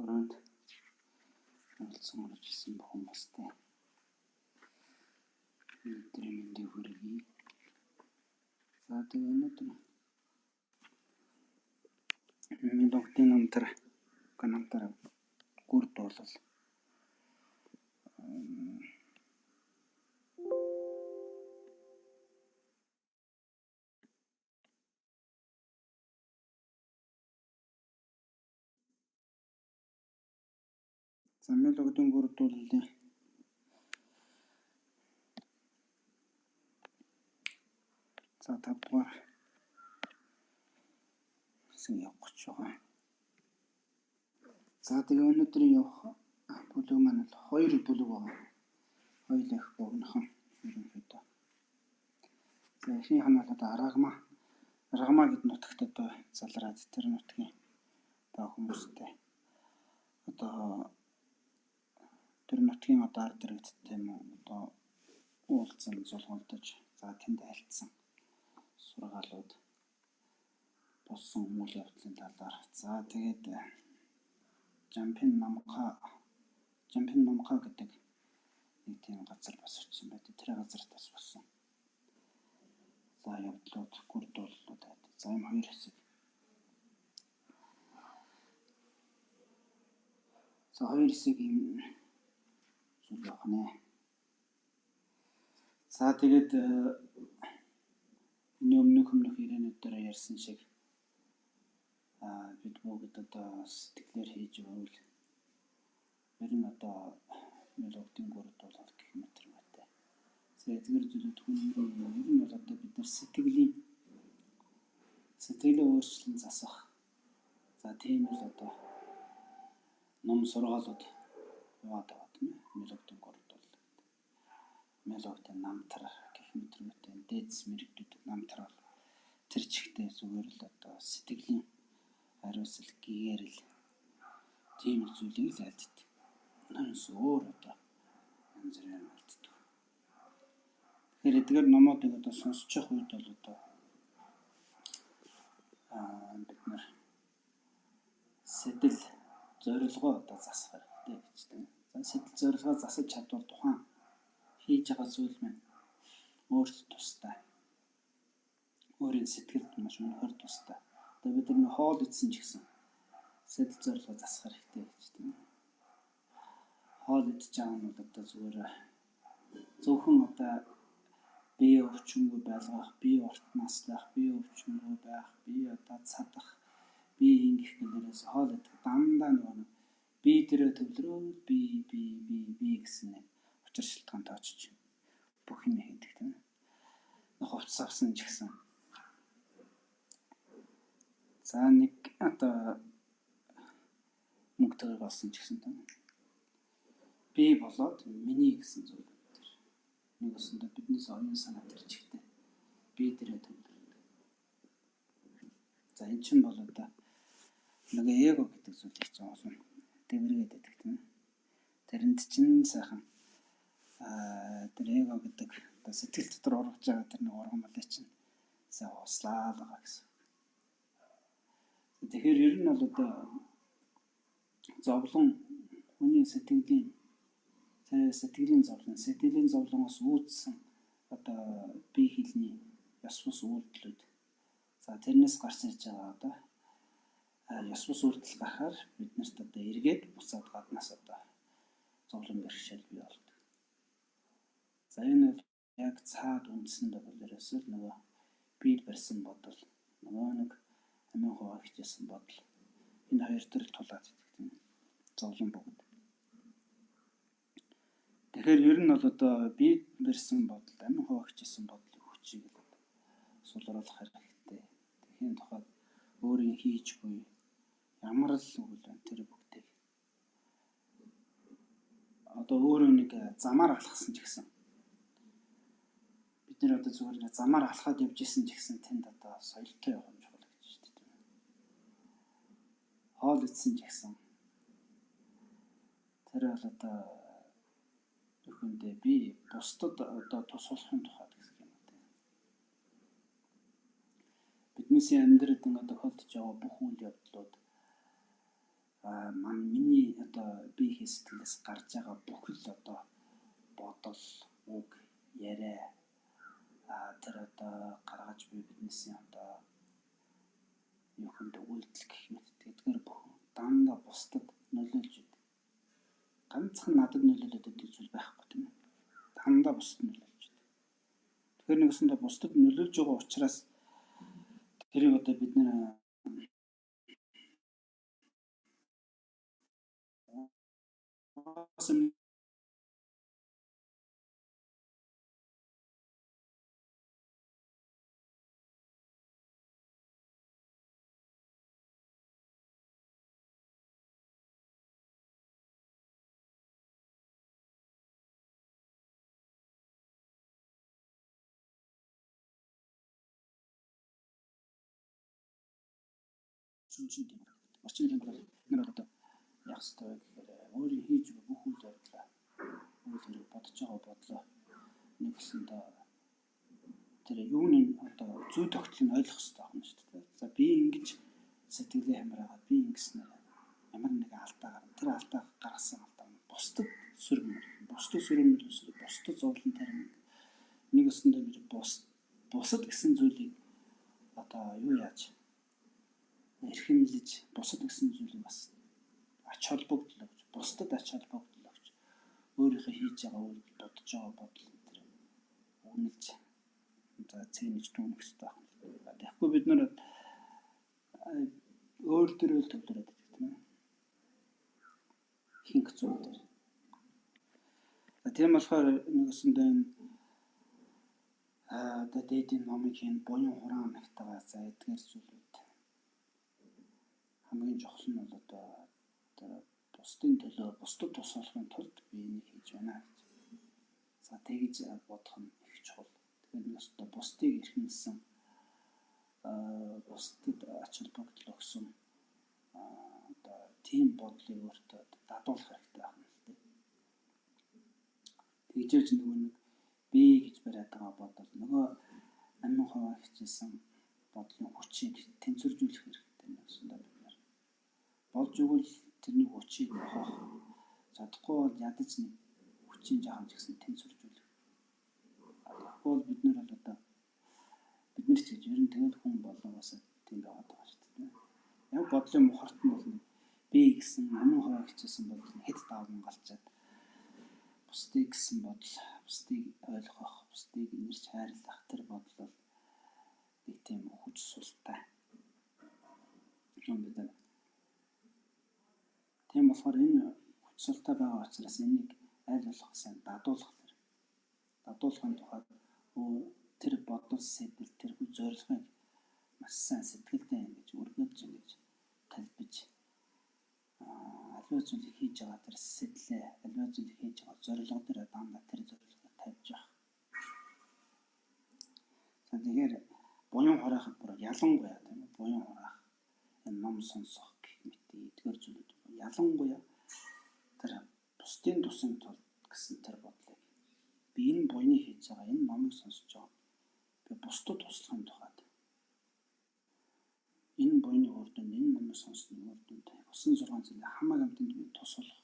Өрөөнд оролцсон орж ирсэн бүх хүмүүстээ өнөөдрийн мэндийг хүргэе. За тэгээ өнөөдөр Мелодийн намтар намтар гүр дуулал За мелодийн гүр дуулалын за 5 дугаар хэсэг явах гэж байгаа. За тэгээ өнөөдрийн явах бүлэг маань бол хоёр бүлэг байгаа. Хоёул их богинохон ерөнхийдөө. За эхнийх нь бол одоо Арагма. Арагма гэд нутагт одоо залраад тэр нутгийн одоо хүмүүстэй одоо тэр нутгийн одоо ард иргэдтэй юм уу одоо уулзсан, зулгалдаж за тэнд альцсан сургаалууд болсон үйл явдлын талаар. За тэгээд Жампин Намха гэдэг нэг тийм газар бас очсон байдаг. Тэр газарт бас болсон. За явдлууд, гүр дуулууд байдаг. За ийм хоёр хэсэг. За хоёр хэсэг ийм зүйл явах нэ. За тэгээд энэ өмнөх ирээнүүд дээр ярьсан шиг бид бүгд одоо сэтгэлээр хийж байвал ер нь одоо мелодийн гүр дуулах гэх мэт юмтай. За эдгээр зүйлүүд хүний ер нь бол одоо бид нар сэтгэлээ өөрчлөн засах. За тийм л одоо ном сургаалууд яваад байгаа тийм ээ. Мелодийн гүр дуулах гэдэг. Мелодийн намтар гэх мэт юмтай дээдс мэрэгдүүд намтар бол тэр чигтээ зүгээр л одоо сэтгэлийн ариусал гэгэрэл тийм л зүйлийг л альддаг. Өнөөс өөр одоо янз бүрийн юм альддаг. Тэгэхээр эдгээр номуудыг одоо сонсчих үед бол одоо бид нар сэтэл зорилгоо одоо засах хэрэгтэй гэж тийм. За сэтэл зорилгоо засаж чадвал тухайн хийж байгаа зүйл маань өөрт тустай. Өөрийн сэтгэлд маш үнэхээр тустай. Одоо бид нар хоол идсэн ч гэсэн сэтэл зорилгоо засах хэрэгтэй гэж тийм. Хоол идэж байгаа нь бол одоо зүгээр зөвхөн одоо бие өвчнгүй байлгах, бие урт наслах, бие өвчнгүй байх, бие одоо цадах, бие ингэх гэлээрээс хоол идэх дандаа нөгөө нэг бие дээрээ төвлөрөөд би би би би гэсэн нэг учир шалтгаантай очиж бүх юм хийдэг тийм. Хувцас авсан ч гэсэн. За нэг одоо мөнгө төгрөг олсон ч гэсэн тийм. Би болоод миний гэсэн зүйл тэр. Нэг өсөндөө биднээс оюун санаа тэр чигтээ би дээрээ төвлөрдөг. За эн чинь бол одоо нэг эго гэдэг зүйлийг чинь олон дэвргээд байдаг тийм. Тэрэнд чинь сайхан тэр эго гэдэг одоо сэтгэл дотор ургаж байгаа тэр нэг ургамлыг чинь сайн услаа л байгаа гэсэн. Тэгэхээр ер нь бол одоо зовлон хүний сэтгэлийн зовлон, сэтгэлийн зовлоноос үүдсэн одоо бие хилний ёс бус үйлдэлүүд. За тэрнээс гарч ирж байгаа одоо ёс бус үйлдэл гарахаар биднэрт одоо эргээд буцаад гаднаас одоо зовлон бэрхшээл бий болдог. За энэ бол яг цаад үндсэндээ бол ерөөсөө л нөгөө биед барьсан бодол, нөгөө нэг амин хуваа хичээсэн бодол энэ хоёр төр тулаад идэх тийм зовлон бүгд. Тэгэхээр ер нь бол одоо биед барьсан бодол, амин хуваа хичээсэн бодлын хүчийг л сулруулах хэрэгтэй. Тэхийн тухайд өөрийн хийж буй ямар л үйл байна тэр бүгдийг одоо өөрөө нэг замаар алхсан ч гэсэн бид нэр одоо зүгээр нэг замаар алхаад явж исэн ч гэсэн тэнд одоо соёлтой явах юм чухал гэж шүү дээ. Хоол идсэн ч гэсэн тэр бол одоо өхөндөө би бусдад одоо тус болохын тухайд гэсэн юм байна. Биднээсээ амьдралд ингээд тохиолдож байгаа бүх үйл явдлууд Миний одоо биеийн сэтгэлээс гарч байгаа бүхэл одоо бодол, үг, яриа тэр одоо гаргаж буй биднээсээ одоо юу хүнд үйлдэл гэх мэт тэдгээр бүхэн дандаа бусдад нөлөөлж байдаг. Ганцхан надад нөлөөлөд байдаг зүйл байхгүй тийм ээ. Дандаа бусдад нөлөөлж байдаг. Тэгэхээр нэгсэндээ бусдад нөлөөлж байгаа учраас тэрийг одоо бид нэр орчин тийм байна. Орчин тийм бол бид нар одоо яах ёстой вэ гэхээр өөрийн хийж буй бүх үйл явдлаа, үйл хэрэг бодож байгаа бодлоо нэгсэндээ тэр юуны одоо зүй тогтлыг ойлгох ёстой байна шүү дээ. За би ингэж сэтгэлээ хямраагаад би ингэснээр ямар нэгэн алдаа гарна. Тэр алдаа гаргасан алдаа нь бусдад сөрөг нөлөөлнө. Бусдад сөрөг нөлөөлсөөр бусдад зовлон тарина. Нэг өсөндөө бид бусад гэсэн зүйлийг одоо юу яаж эрхэмлэж бусад гэсэн зүйлийг бас ач холбогдол өгч, бусдад ач холбогдол өгч, өөрийнхөө хийж байгаа үйлдэл, бодож байгаа бодол энэ төр үнэлж за цэнэж дүнэх хэрэгтэй байна. Тэгэхгүй бид нар өөр дөрөөл төвлөрөөд байдаг тийм ээ. Ихэнх зүйл дээр. За тийм болохоор нэгсэндээ энэ одоо дээдийн номыг хийн буян хураан нагтагаа за эдгээр зүйлүүд хамгийн чухал нь бол одоо бусдын төлөө, бусдад тус болохын тулд би энийг хийж байна гэж. За тэгж бодох нь их чухал. Тэгэхээр нэг өстө бусдыг эрхэмлсэн, бусдад ач холбогдол өгсөн одоо тийм бодлыг өөртөө дадуулах хэрэгтэй байна л дээ. Тэгжээж нөгөө нэг би гэж бариад байгаа бодол нөгөө амин хуваа хичээсэн бодлын хүчийг тэнцвэржүүлэх хэрэгтэй нэгсэндээ бид нар. Болж өгвөл тэрний хүчийг нохох. Чадахгүй бол ядаж нэг хүчийн жаахан ч гэсэн тэнцвэржүүлэх. Тэгэхгүй бол бид нар бол одоо бид нар ч гэж ер нь тэгэл хүн болоогоос тийм байгаад байгаа шүү дээ. Яг бодлын мухарт нь бол нэг би гэсэн амин хуваа хичээсэн бодол хэд даван галчаад бусдыг гэсэн бодол, бусдыг ойлгох, бусдыг инэрч хайрлах тэр бодол бол нэг тийм хүч султай юм бид нар. Тийм болохоор энэ хүч султай байгаа учраас энийг аль болох сайн дадуулах тэр. Дадуулахын тухайд тэр бодол сэтэл тэр хүч зорилгыг маш сайн сэтгэлдээ ингэж өргөлж ингэж талбиж аливаа зүйлийг хийж байгаа тэр сэтлээ, аливаа зүйлийг хийж байгаа зорилго дээр дандаа тэр зорилгоо тавьж явах. За тэгэхээр буян хураахад бүр ялангуяа тийм ээ буян хураах, энэ ном сонсох гэх мэт эдгээр зүйлүүд ялангуяа тэр бусдын тусын тулд гэсэн тэр бодлыг би энэ буяныг хийж байгаа, энэ номыг сонсож байгаа би бусдад туслахын тухайд энэ буяны үр дүнд, энэ номыг сонссны үр дүнд 96 жилийн хамаг амьтанд би тус болох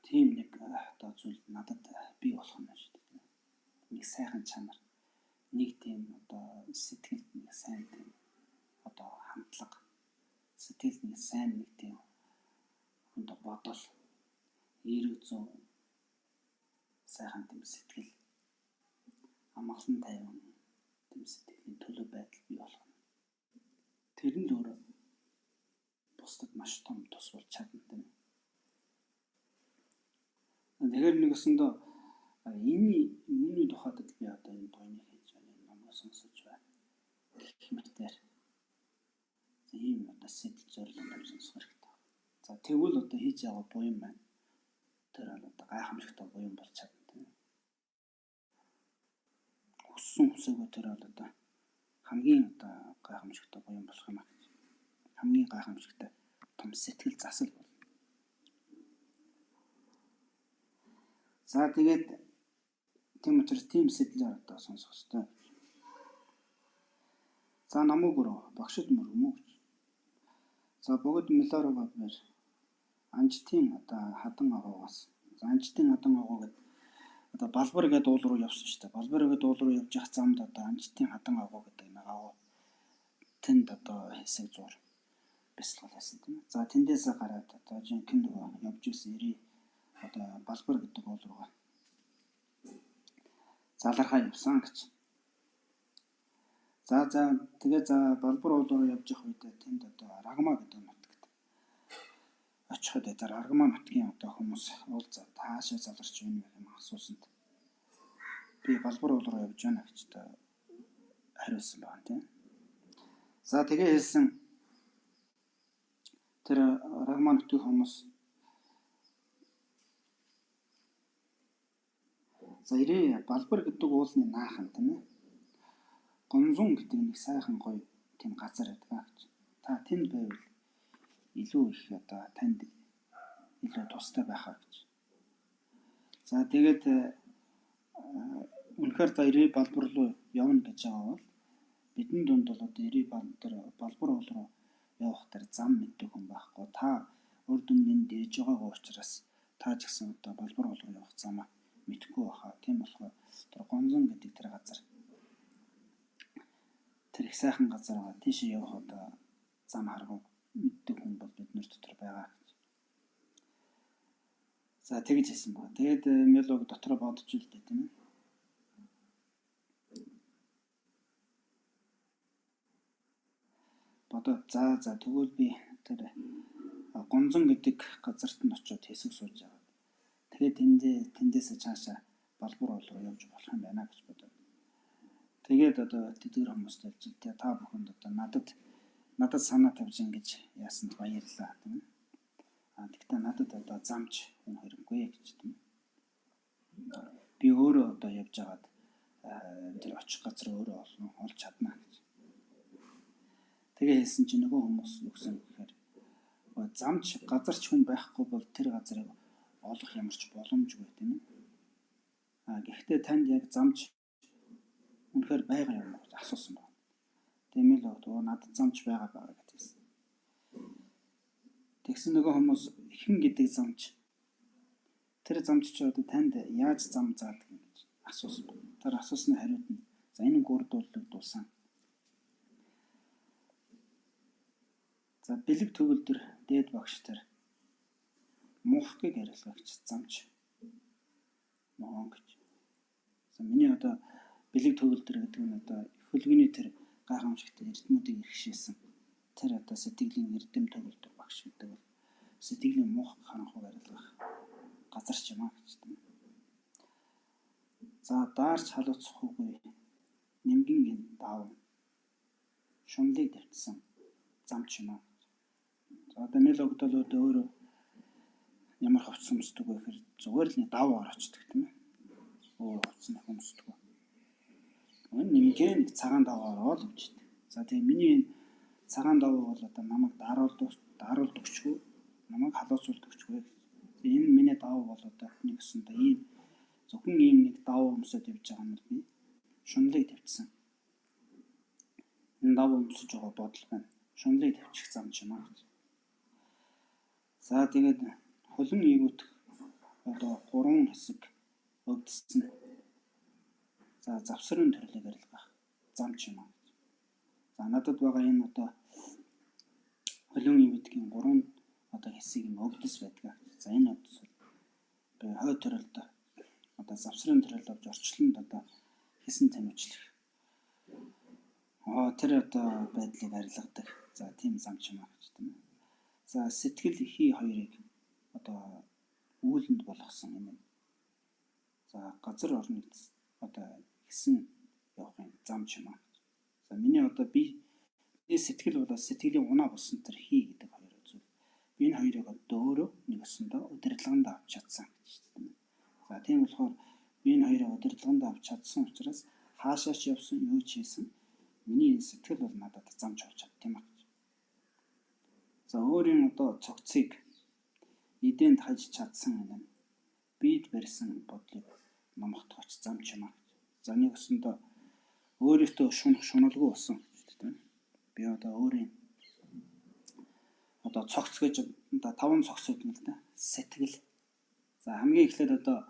тийм нэг одоо зүйл надад бий болох юм байна шүү дээ. Нэг сайхан чанар, нэг тийм одоо сэтгэлд нэг сайн тийм одоо хандлага, сэтгэлд нэг сайн нэг тийм хүнд бодол, эерэг зов сайхан тийм сэтгэл, амгалан тайван тийм сэтгэлийн төлөв байдал бий болох нь. Тэр нь л өөрөө бусдад маш том тус болж чадна тийм. Тэгэхээр нэг өсөндөө энэ үүний тухайд би одоо энэ буйныг хийж байна, энэ номыг сонсож байна гэх мэтээр ийм одоо сэтэл зорилго ном сонсох хэрэгтэй. За тэгвэл одоо хийж байгаа буян маань тэр бол одоо гайхамшигтай буян болж чадна тийм. Хүссэн хүсээгүй тэр бол одоо хамгийн одоо гайхамшигтай буян болох юм а гэж. Хамгийн гайхамшигтай том сэтгэл засал болно. За тэгээд тийм учраас тийм сэтлээр одоо сонсох ёстой. За намуу гөрөө багшид мөргөмөө гэж. За бөгөөд Милорова Анжтын одоо хадан агуугаас, за Анжтын хадан агуу гэдэг одоо Балбар гэдэг уул руу явсан шүү дээ. Балбар гэдэг уул руу явж явах замд одоо Анжтын хадан агуу гэдэг нэг агуу тэнд одоо хэсэг зуур бясалгал хийсэн тийм ээ. За тэндээсээ гараад одоо жинхэнэ нөгөө явж исэн Эрий одоо Балбар гэдэг уул руугаа залархаа явсан гэж. За тэгээ за Балбар уул руу явж явах үедээ тэнд одоо Рагма гэдэг нутагт очиход тэр Рагма нутгийн одоо хүмүүс уулзаад таашаа заларч байна вэ гэмээр асуусанд би Балбар уул руу явж байна гэж одоо хариулсан байна тийм. За тэгээ хэлсэн тэр Рагма нутгийн хүмүүс за Эрий Балбар гэдэг уулны наахан тийм ээ. Гонзун гэдэг нэг сайхан гоё тийм газар байдаг гэж. Та тэнд байвал илүү их одоо танд илүү тустай байхаа гэж. За тэгээд үнэхээр та Эрий Балбар руу явна гэж байгаа бол бидний дунд бол одоо Эрий Балбар уул руу явах тэр зам мэддэг хүн байхгүй. Та урд өмнө энд ирж байгаагүй учраас та ч гэсэн одоо Балбар уул руу явах замаа мэдэхгүй байхаа. Тийм болохоор тэр Гонзон гэдэг тэр газар тэр их сайхан газар байгаа. Тийшээ явах одоо зам харгуу мэддэг хүн бол бид нар дотор байгаа гэж. За тэгж хэлсэн байна. Тэгээд Мелог дотроо бодож л дээ тийм ээ. Бодоод за тэгвэл би тэр Гонзон гэдэг газарт нь очиод хэсэг сууж байгаа. Тэгээд тэндээсээ цаашаа Балбар уул руу явж болох юм байна гэж бодоод. Тэгээд одоо тэдгэр хүмүүст хэлж л та бүхэнд одоо надад санаа тавьж ингэж яасанд баярлалаа тийм ээ. А тэгтээ надад одоо замч хүн хэрэггүй гэж тийм ээ. Би өөрөө одоо явж байгаад тэр очих газар өөрөө олно, олж чадна гэж. Тэгээ хэлсэн чинь нөгөө хүмүүс юу гэсэн гэхээр замч газарч хүн байхгүй бол тэр газрыг олох ямар ч боломжгүй тийм ээ. А гэхдээ танд яг замч үнэхээр байгаа юм уу гэж асуусан байна. Тийм л үү, надад замч байгаа байгаа гэж хэлсэн. Тэгсэн нөгөө хүмүүс хэн гэдэг замч тэр замч чи одоо танд яаж зам заадаг юм гэж асуусан байна. Тэр асуусны хариуд нь за энэ гурдуулагдуулсан. За бэлэг төгөлдөр дээд багш тэр муухгийг арилгагч замч мохон гэж. За миний одоо бэлэг төгөлдөр гэдэг нь одоо хөлгөний тэр гайхамшигтай эрдэмүүдийг иргэшээсэн тэр одоо сэтгэлийн эрдэм төгөлдөр багш гэдэг бол сэтгэлийн мух харанхуйг арилгах газар ч юм а гэж тийм. За даарч халууцахгүй нэмгэн энэ даав шунлыг давтсан замч юм а. За одоо Мелогдол өөрөө ямар хувцас өмсдөг вэ гэхээр зүгээр л нэг даваа орочдөг тийм ээ. Өөр хувцас нэг өмсдөг. Энэ нэмгэн цагаан даваа ороод өмчдөг. За тэгээ миний энэ цагаан даваа бол одоо намайг даруулдагчгүй, намайг халууцуулдагчгүй. Энэ миний даваа бол одоо нэг өсөндөө ийм зөвхөн ийм нэг даваа өмсөд явж байгаа юм би шунлыг тавьчихсан. Энэ даваа өмсөж байгаа бодол байна. Шунлыг тавьчих зам ч юм аа гэж. За тэгээд холон эвгүтэх одоо 3 хэсэг өвдсөн. За завсрын төрлийг арилгах зам ч юм аа гэж. За надад байгаа энэ одоо холон эвгүтгийн 3 одоо хэсэг юм өвдөс байдаг. За энэ өвдөс би хой төрөлд одоо завсрын төрөл авч орчлонд одоо хийсэн тамижлах. Тэр одоо байдлыг арилгадаг. За тийм зам ч юм аа гэж тийм ээ. За сэтгэл хий хоёрыг одоо үүлэнд болгосон энэ. За газар орныг одоо хийсэн явахын зам ч юм аа гэж. За миний одоо би сэтгэл болоо сэтгэлийн унаа болсон тэр хий гэдэг хоёр зүйл. Би энэ хоёрыг одоо өөрөө нэг өсөндөө удирдлаганд авч чадсан гэж тийм ээ. За тийм болохоор би энэ хоёрыг удирдлаганд авч чадсан учраас хаашаа ч явсан юу ч хийсэн миний энэ сэтгэл бол надад замч болж чадд юм аа гэж. За өөрийн одоо цогцыг эдэнд хаж чадсан энэ нь бид барьсан бодлыг номготгоч замч юм аа гэж. За нэг өсөндөө өөрөөсөө шунах шуналгүй болсон гэж тийм. Би одоо өөрийн Одоо цогц гэж одоо таван цогц гэдэг юм л да. Сэтгэл. За хамгийн эхлээд одоо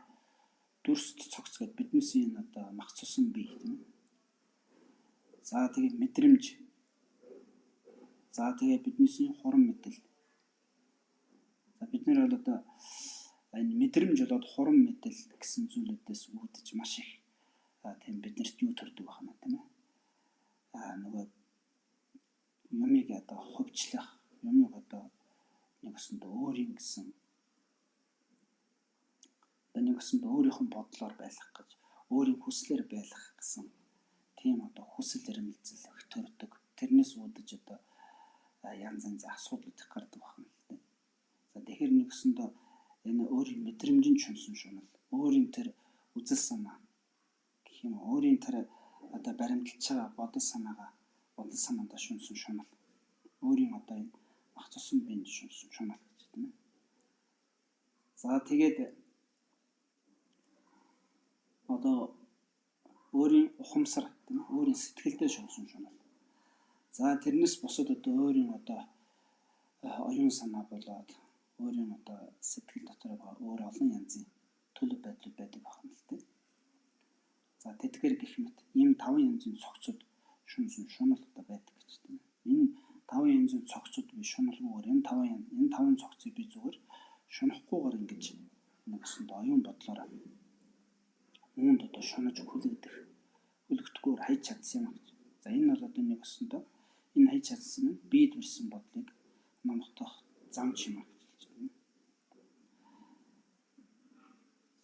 дүрст цогц гэдэг биднээс энэ одоо мах цусан бие тийм ээ. За тэгээд мэдрэмж. За тэгээд биднээсийн хурам мэдэл. За бид нэр бол одоо энэ мэдрэмж болоод хурам мэдэл гэсэн зүйлүүдээс үүдэж маш их тийм биднэрт юу төрдөг байна тийм ээ. Нөгөө юмыг одоо хувьчлах, юмыг одоо нэг өсөнд өөрийн гэсэн одоо нэг өсөнд өөрийнх нь бодлоор байлгах гэж, өөрийн хүслээр байлгах гэсэн тийм одоо хүсэл эрмэлзэл их төрдөг. Тэрнээс үүдэж одоо янз янзын асуудал их гардаг байна л дээ. За тэгэхээр нэг өсөндөө энэ өөрийн мэдрэмжийн шунсан шунал, өөрийн тэр үзэл санаа гэх юм уу, өөрийн тэр одоо баримталж байгаа бодол санаагаа бодол санаандаа шунсан шунал, өөрийн одоо энэ мах цусан биед шунсан шунал гэж тийм ээ. За тэгээд одоо өөрийн ухамсар тийм ээ, өөрийн сэтгэлдээ шунсан шунал. За тэрнээс бусад одоо өөрийн одоо оюун санаа болоод өөрийн одоо сэтгэл дотор байгаа өөр олон янзын төлөв байдлууд байдаг байна л тийм. За тэдгээр гэх мэт ийм таван янзын цогцод шунсан шунал одоо байдаг гэж тийм. Энэ таван янзын цогцод би шуналгүйгээр энэ таван цогцыг би зүгээр шунахгүйгээр ингэж нэг өсөнд оюун бодлоор үүнд одоо шунаж хүлэгдэх хүлэгдэхгүйгээр хайж чадсан юм гэж. За энэ бол одоо нэг өсөндөө энэ хайж чадсан нь биед бирсэн бодлыг номготох зам ч юм гэж хэлж байна.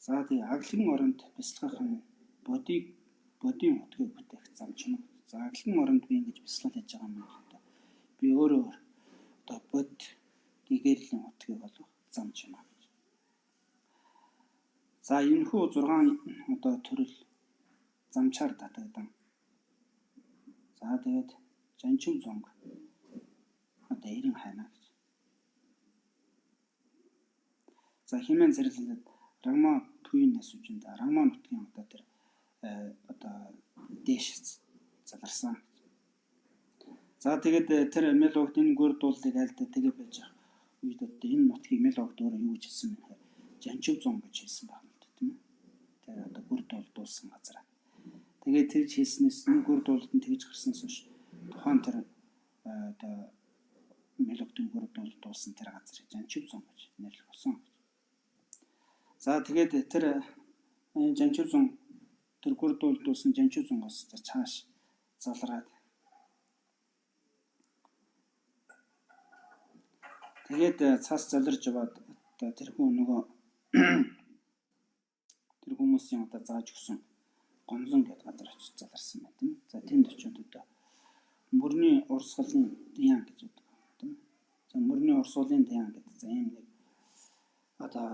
За тэгээ аглан оронд бясалгах нь бодийг бодийн хутгийг бүтээх зам ч юм. За аглан оронд би ингэж бясалгал хийж байгаа юм бол одоо би өөрөө одоо бод гэгэрлийн хутгийг олох зам ч юм гэж. За энэхүү 6 одоо төрөл замчаар татагдан. За тэгээд Жанчив зонг одоо эрен хайна гэж. За хэмээн зэрлэлд Рагма Пуйн асуужинд Рагма нутгийн одоо тэр одоо дээш заларсан. За тэгээд тэр Мелогд энэ гүр дуулыг айлдаа тэгээ байж байгаа үед одоо энэ нутгийг Мелогд өөрөө юу гэж хэлсэн бэ гэхээр Жанчив зун гэж хэлсэн байна л да тийм ээ. Тэр одоо гүр дуул дуулсан газар. Тэгээд тэр хэлснээс нэг гүр дуулалд нь тэгж гарснаас хойш тухайн тэр одоо Мелогдын гүр дуул дуулсан тэр газрыг Жанчив зун гэж нэрлэх болсон гэж. За тэгээд тэр Жанчив зун тэр гүр дуул дуулсан Жанчив зунгаас цааш залраад тэгээд цаас заларж яваад одоо тэрхүү нөгөө тэр хүмүүсийн одоо зааж өгсөн Гонзон гэдэг газар очиж заларсан байна тийм. За тэнд очиод одоо мөрний урсгалын диян гэж байдаг тийм. За мөрний урсгалын диян гэдэг за ийм нэг одоо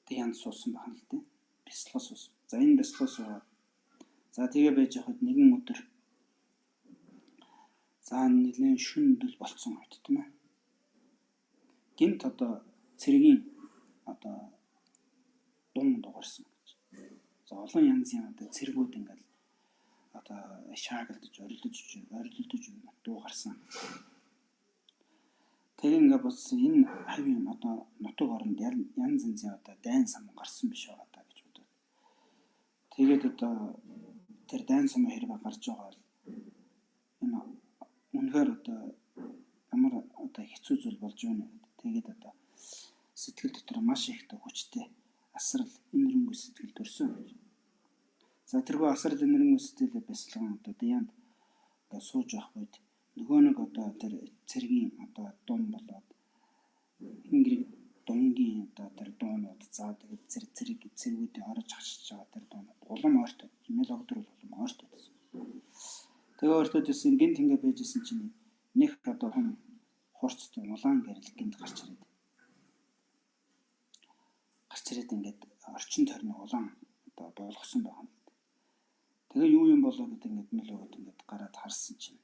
диянд суусан байна л тийм. Бясалгал суусан. За энэ бясалгал суугаад за тэгээ байж байхад нэгэн өдөр за нэлээд шүндэл болцсон үед тийм ээ. Гинт одоо цэргийн одоо дун дуурсан гэж. За олон янзын одоо цэргүүд ингээд одоо шаагалдаж орилдож орилдож дуу гарсан. Тэгээ ингээд бодсон энэ хавийн одоо нутаг оронд янз янзын одоо дайн самун гарсан биш байгаа даа гэж бодоод. Тэгээд одоо тэр дайн самун хэрвээ гарч байгаа бол энэ үнэхээр одоо ямар одоо хэцүү зүйл болж байна гэдэг. Тэгээд одоо сэтгэл дотор маш их хүчтэй асрал энэрэнгүй сэтгэл төрсөн гэж. За тэрхүү асрал энэрэнгүй сэтгэлээ бясалган одоо диянд одоо сууж явах үед нөгөө нэг одоо тэр цэргийн одоо дун болоод хингэрэг дунгийн одоо тэр дуунууд за тэгээд зэрэг цэргүүдийн орж хашиж байгаа тэр дуунууд улам ойртоод мелогдор бол улам ойртоод байсан. Тэгээ ойртоод исэн гинт ингээ байжсэн чинь нэг одоо хүн хурцтай улаан гэрэл гинт гарч ирээд ингээд орчин тойрныг улаан одоо болгосон байгаа юм. Тэгээ юу юм болоо гэдэг ингээд мэлөөд ингээд гараад харсан чинь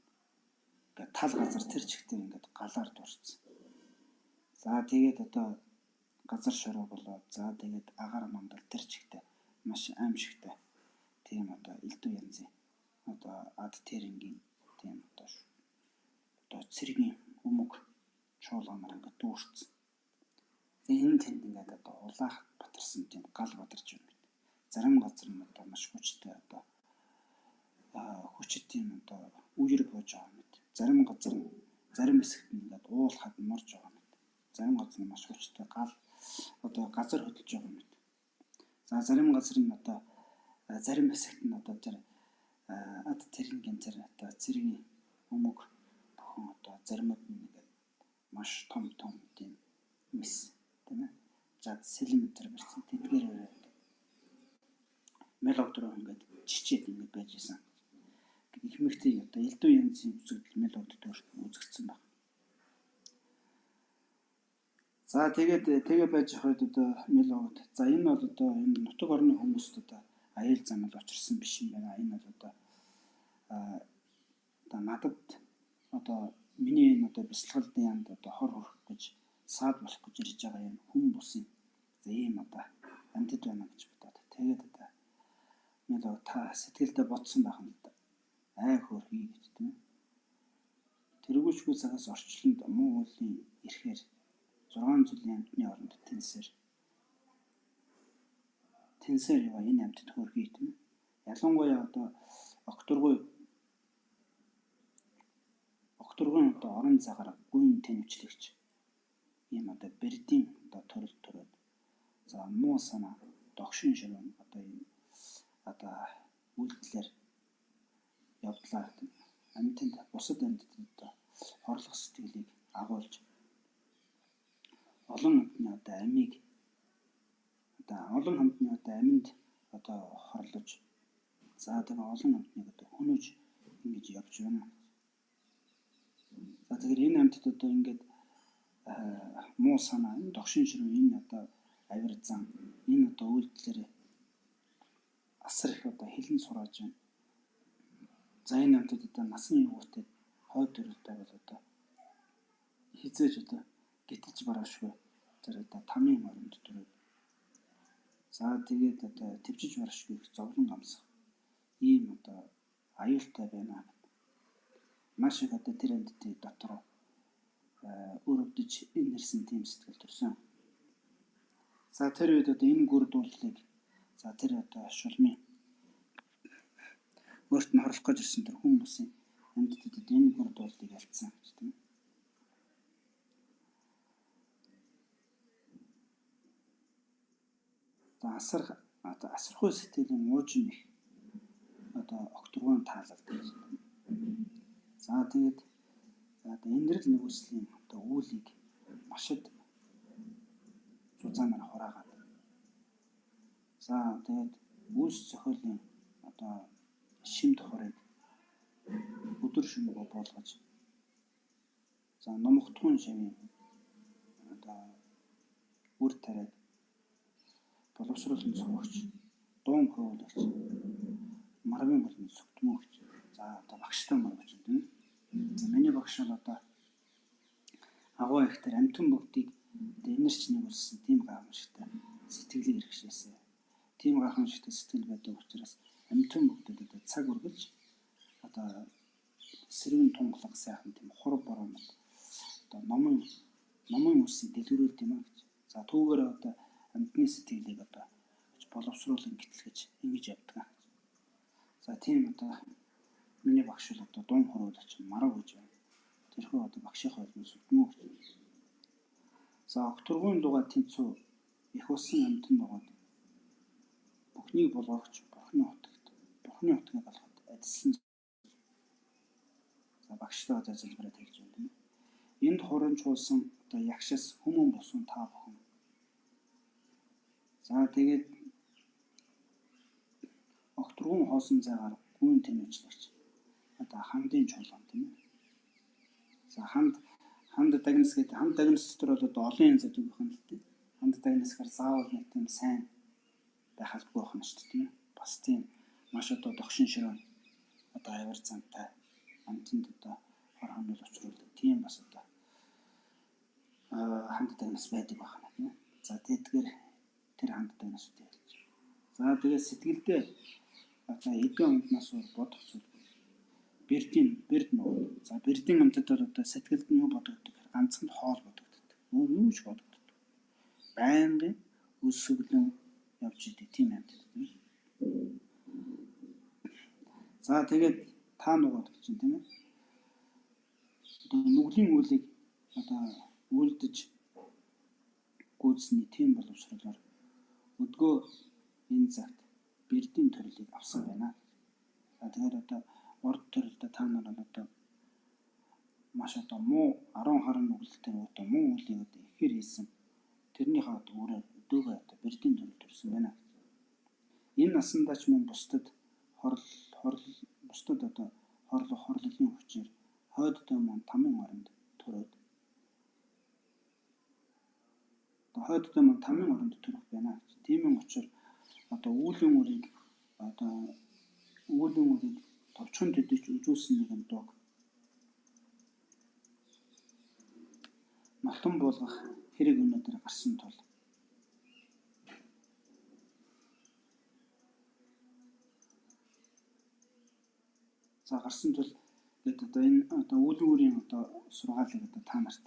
ингээд тал газар тэр чигтээ ингээд галаар дурцсан. За тэгээд одоо газар шороо болоод за тэгээд агаар мандал тэр чигтээ маш аимшигтай тийм одоо элдв янзын одоо ад тэрэнгийн тийм одоо цэргийн өмг чуулганаар ингээд дүүрсэн. Тэгээ энэ тэнд ингээд одоо улаах батарсан тийм гал бадарч байна. Зарим газар нь одоо маш хүчтэй одоо хүчит тийм одоо үер бууж байгаа мэт. Зарим газар нь зарим хэсэгт нь ингээд уул хад морж байгаа мэт. Зарим газар нь маш хүчтэй гал одоо газар хөдөлж байгаа мэт. За зарим газар нь одоо зарим хэсэгт нь одоо тэр ад тэрнгийн тэр одоо цэргийн өмг бүхэн одоо заримуд нь ингээд маш том том тийм мэс тийм ээ. За сэлэм төр барьсан. Тэдгээр мелог дөрөв ингээд чичээд ингээд байж исэн. Их мэгтэй одоо элдв янзын үзэгдэл мелогд үзэгдсэн байна. За тэгээд тэгээ байж хойд одоо мелогд. За энэ бол одоо энэ нутаг орны хүмүүст одоо аюул замал учирсан биш юм байна. Энэ бол одоо одоо надад одоо миний энэ одоо бясалгалын янд одоо хор хүрэх гэж саад болох гэж ирж байгаа юм хүн бусын за ийм одоо амьтад байна гэж бодоод тэгээд одоо мэлөө та сэтгэлдээ бодсон байх юм л да. Ай хөөрхий гэж тийм ээ. Тэргүүлшгүй цагаас орчлонд муу үеийн ирэхээр 6 зүйлийн амьтны оронд тэнсээр яваа энэ амьтад хөөрхий тийм ээ. Ялангуяа одоо огторгуйн одоо орон цагаар гүн тэнвчлэгч ийм одоо бэрдийн одоо төрөл төрөөд за муу санаа догшин ширүүн одоо ийм одоо үйлдэлээр явдлаа амьтанд бусад амьтдад одоо хорлох сэтгэлийг агуулж олон амьтны одоо амийг одоо олон амьтны одоо аминд одоо хорлож за тэгээ олон амьтныг одоо хөнөөж ингэж явж байна. За тэгэхээр энэ амьтад одоо ингээд муу санаа энэ догшин ширүүн энэ одоо авир зан энэ одоо үйлдэлээр асар их одоо хилэн сурааж байна. За энэ амьтад одоо насан юугүйтэй хойд төрөлтэй бол одоо хизээж одоо гэтэлж бараашгүй тэр одоо тамийн оронд төрөөд за тэгээд одоо төвчж бараашгүй их зовлон гамсах ийм одоо аюултай байна гэдэг. Маш их одоо тэр амьтдын дотор өрөвдөж инэрсэн тийм сэтгэл төрсөн. За тэр үед одоо энэ гүр дуулалыг за тэр одоо шулмын өөрт нь хорлох гэж ирсэн тэр хүн бусын амьтдад одоо энэ гүр дуулалыг ялцсан гэж тийм ээ. За асар одоо асархуй сэтгэлийн уужим их одоо огторгуйн таалал гэж. За тэгээд одоо энэрэл нэгүслийн одоо үүлийг машид зузаанаар хураагаад. За тэгээд үйлс зохиолын одоо шимд хурыг өдөр шөнөгүй буулгаж за номготгон шивийн одоо үр тариад боловсруулан цогч дуун хөвлөгч марвын болон сүгтмөгч за одоо багштай марвч гэдэг нь. За миний багш бол одоо агуу их тэр амьтан бүгдийг энерч нэгүүлсэн тийм гайхамшигтай сэтгэлийг хэрэгшээсэн. Тийм гайхамшигтай сэтгэл байдаг учраас амьтан бүгдэд одоо цаг үргэлж одоо сэргэн тунгалаг сайхан тийм хур бороо мэт одоо номын үсийг дэлгэрүүлд юм а гэж. За түүгээр одоо амьтны сэтгэлийг одоо боловсруулан гэтлгэж ингэж явдаг. За тийм одоо миний багш бол одоо дуун хуруулагч марав гэж байна. Тэрхүү одоо багшийнхаа ойлголт сүдмөө гэж. За огторгуйн дугаа тэнцүү их усан амьтан бөгөөд бүхнийг болгоогч бурхны утагт бурхны утгыг олоход адислан. За багштай одоо залбираад хэлж байна тийм ээ. Энд хурамжуулсан одоо ягшаас хүмүүн босон та бүхэн. За тэгээд огторгуйн хоосон зайгаар гүн тэнүүчлэгч одоо хандын чуулган тийм ээ. За ханд дагнас гэдэг ханд дагнас дотор бол одоо олон янз гэдэг юм л тийм. Ханд дагнасгаар заавал нэг тийм сайн байх албагүй байх нь шүү дээ тийм ээ. Бас тийм маш одоо догшин ширүүн одоо авир замтай амьтанд одоо хор хонол учруулдаг тийм бас одоо ханд дагнас байдаг байна тийм ээ. За тэдгээр тэр ханд дагнасуудыг хэлж. За тэгээд сэтгэлдээ одоо эдэн амьтнаас өөр бодох зүйл бэрдийн бэрд нөө. За бэрдийн амьтад бол одоо сэтгэлд нь юу бодогддог гэхээр ганцхан хоол бодогддог. Өөр юу ч бодогддог. Байнгын өсөглөн явж идэг тийм амьтад тийм. За тэгээд та нугаад гэж чинь тийм ээ. Одоо нүглийн үйлийг одоо үйлдэж гүйцсэний тийм боловсролоор өдгөө энэ цагт бэрдийн төрлийг авсан байна. За тэгэхээр одоо урд төрөлдөө та нар бол одоо маш одоо муу 10 харан нүгэлтэй одоо муу үйлийг одоо ихээр хийсэн. Тэрнийхээ одоо үрээр өдөөгөө одоо бэрдийн төрөл төрсөн байна. Энэ насандаа ч мөн бусдад хорл бусдад одоо хорлох хорлолын хүчээр хойдтой мөн тамын оронд төрөөд одоо хойдтой мөн тамын оронд төрөх байна гэж. Тийм учраас одоо үүлийн үрийг одоо үүлийн үрийг товчхон төдийч үзүүлсэн нэгэн дууг нотон буулгах хэрэг өнөөдөр гарсан тул за гарсан тул гээд одоо энэ одоо үүлийн үрийн одоо сургаалыг одоо та нарт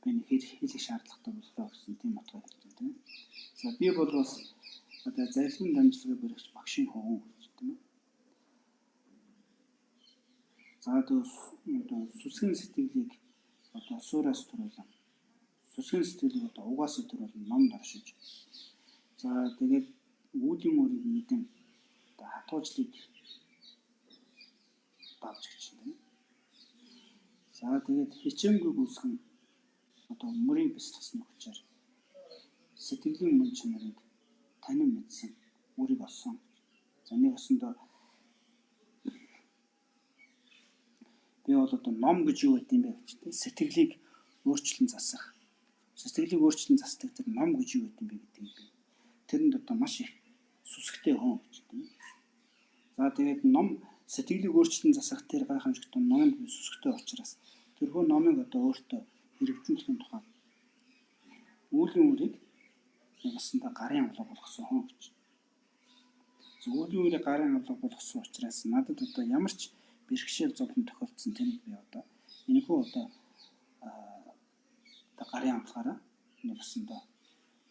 би нэг хэлэх шаардлагатай боллоо гэсэн тийм утгаар хэлж байна тийм. За би бол бас одоо зарилгын дамжлагыг баригч багшийн хөвгөн гэж тийм ээ. За одоо сүсгэн сэтгэлийг одоо суураас төрүүлэн сүсгэн сэтгэлийг одоо угаас төрүүлэн номд оршиж за тэгээд үүлийн үрийг мэдэн одоо хатуужлыг давж гэж тийм. За тэгээд хичээнгүй гүйцхэн одоо мөрийг бясалгасны хүчээр сэтгэлийн мөн чанарыг танин мэдсэн үрийг олсон. За нэг осондоо би бол одоо ном гэж юу гэдэг юм бэ гэж тийм сэтгэлийг өөрчлөн засах. Сэтгэлийг өөрчлөн засдаг тэр ном гэж юу гэдэг юм бэ гэдгийг би тэрэнд одоо маш их сүсгтэй хүн гэж тийм. За тэгээд ном сэтгэлийг өөрчлөн засах тэр гайхамшигтай номонд би сүсгтэй учраас тэрхүү номыг одоо өөртөө хэрэгжүүлэхийн тухай үүлийн үрийг нэгсэндээ гарын авлага болгосон хүн гэж. За үүлийн үрийг гарын авлага болгосон учраас надад одоо ямар ч бэрхшээл зовлон тохиолдсон тэрийг би одоо энэхүү одоо гарын авлагаараа нэгсэндээ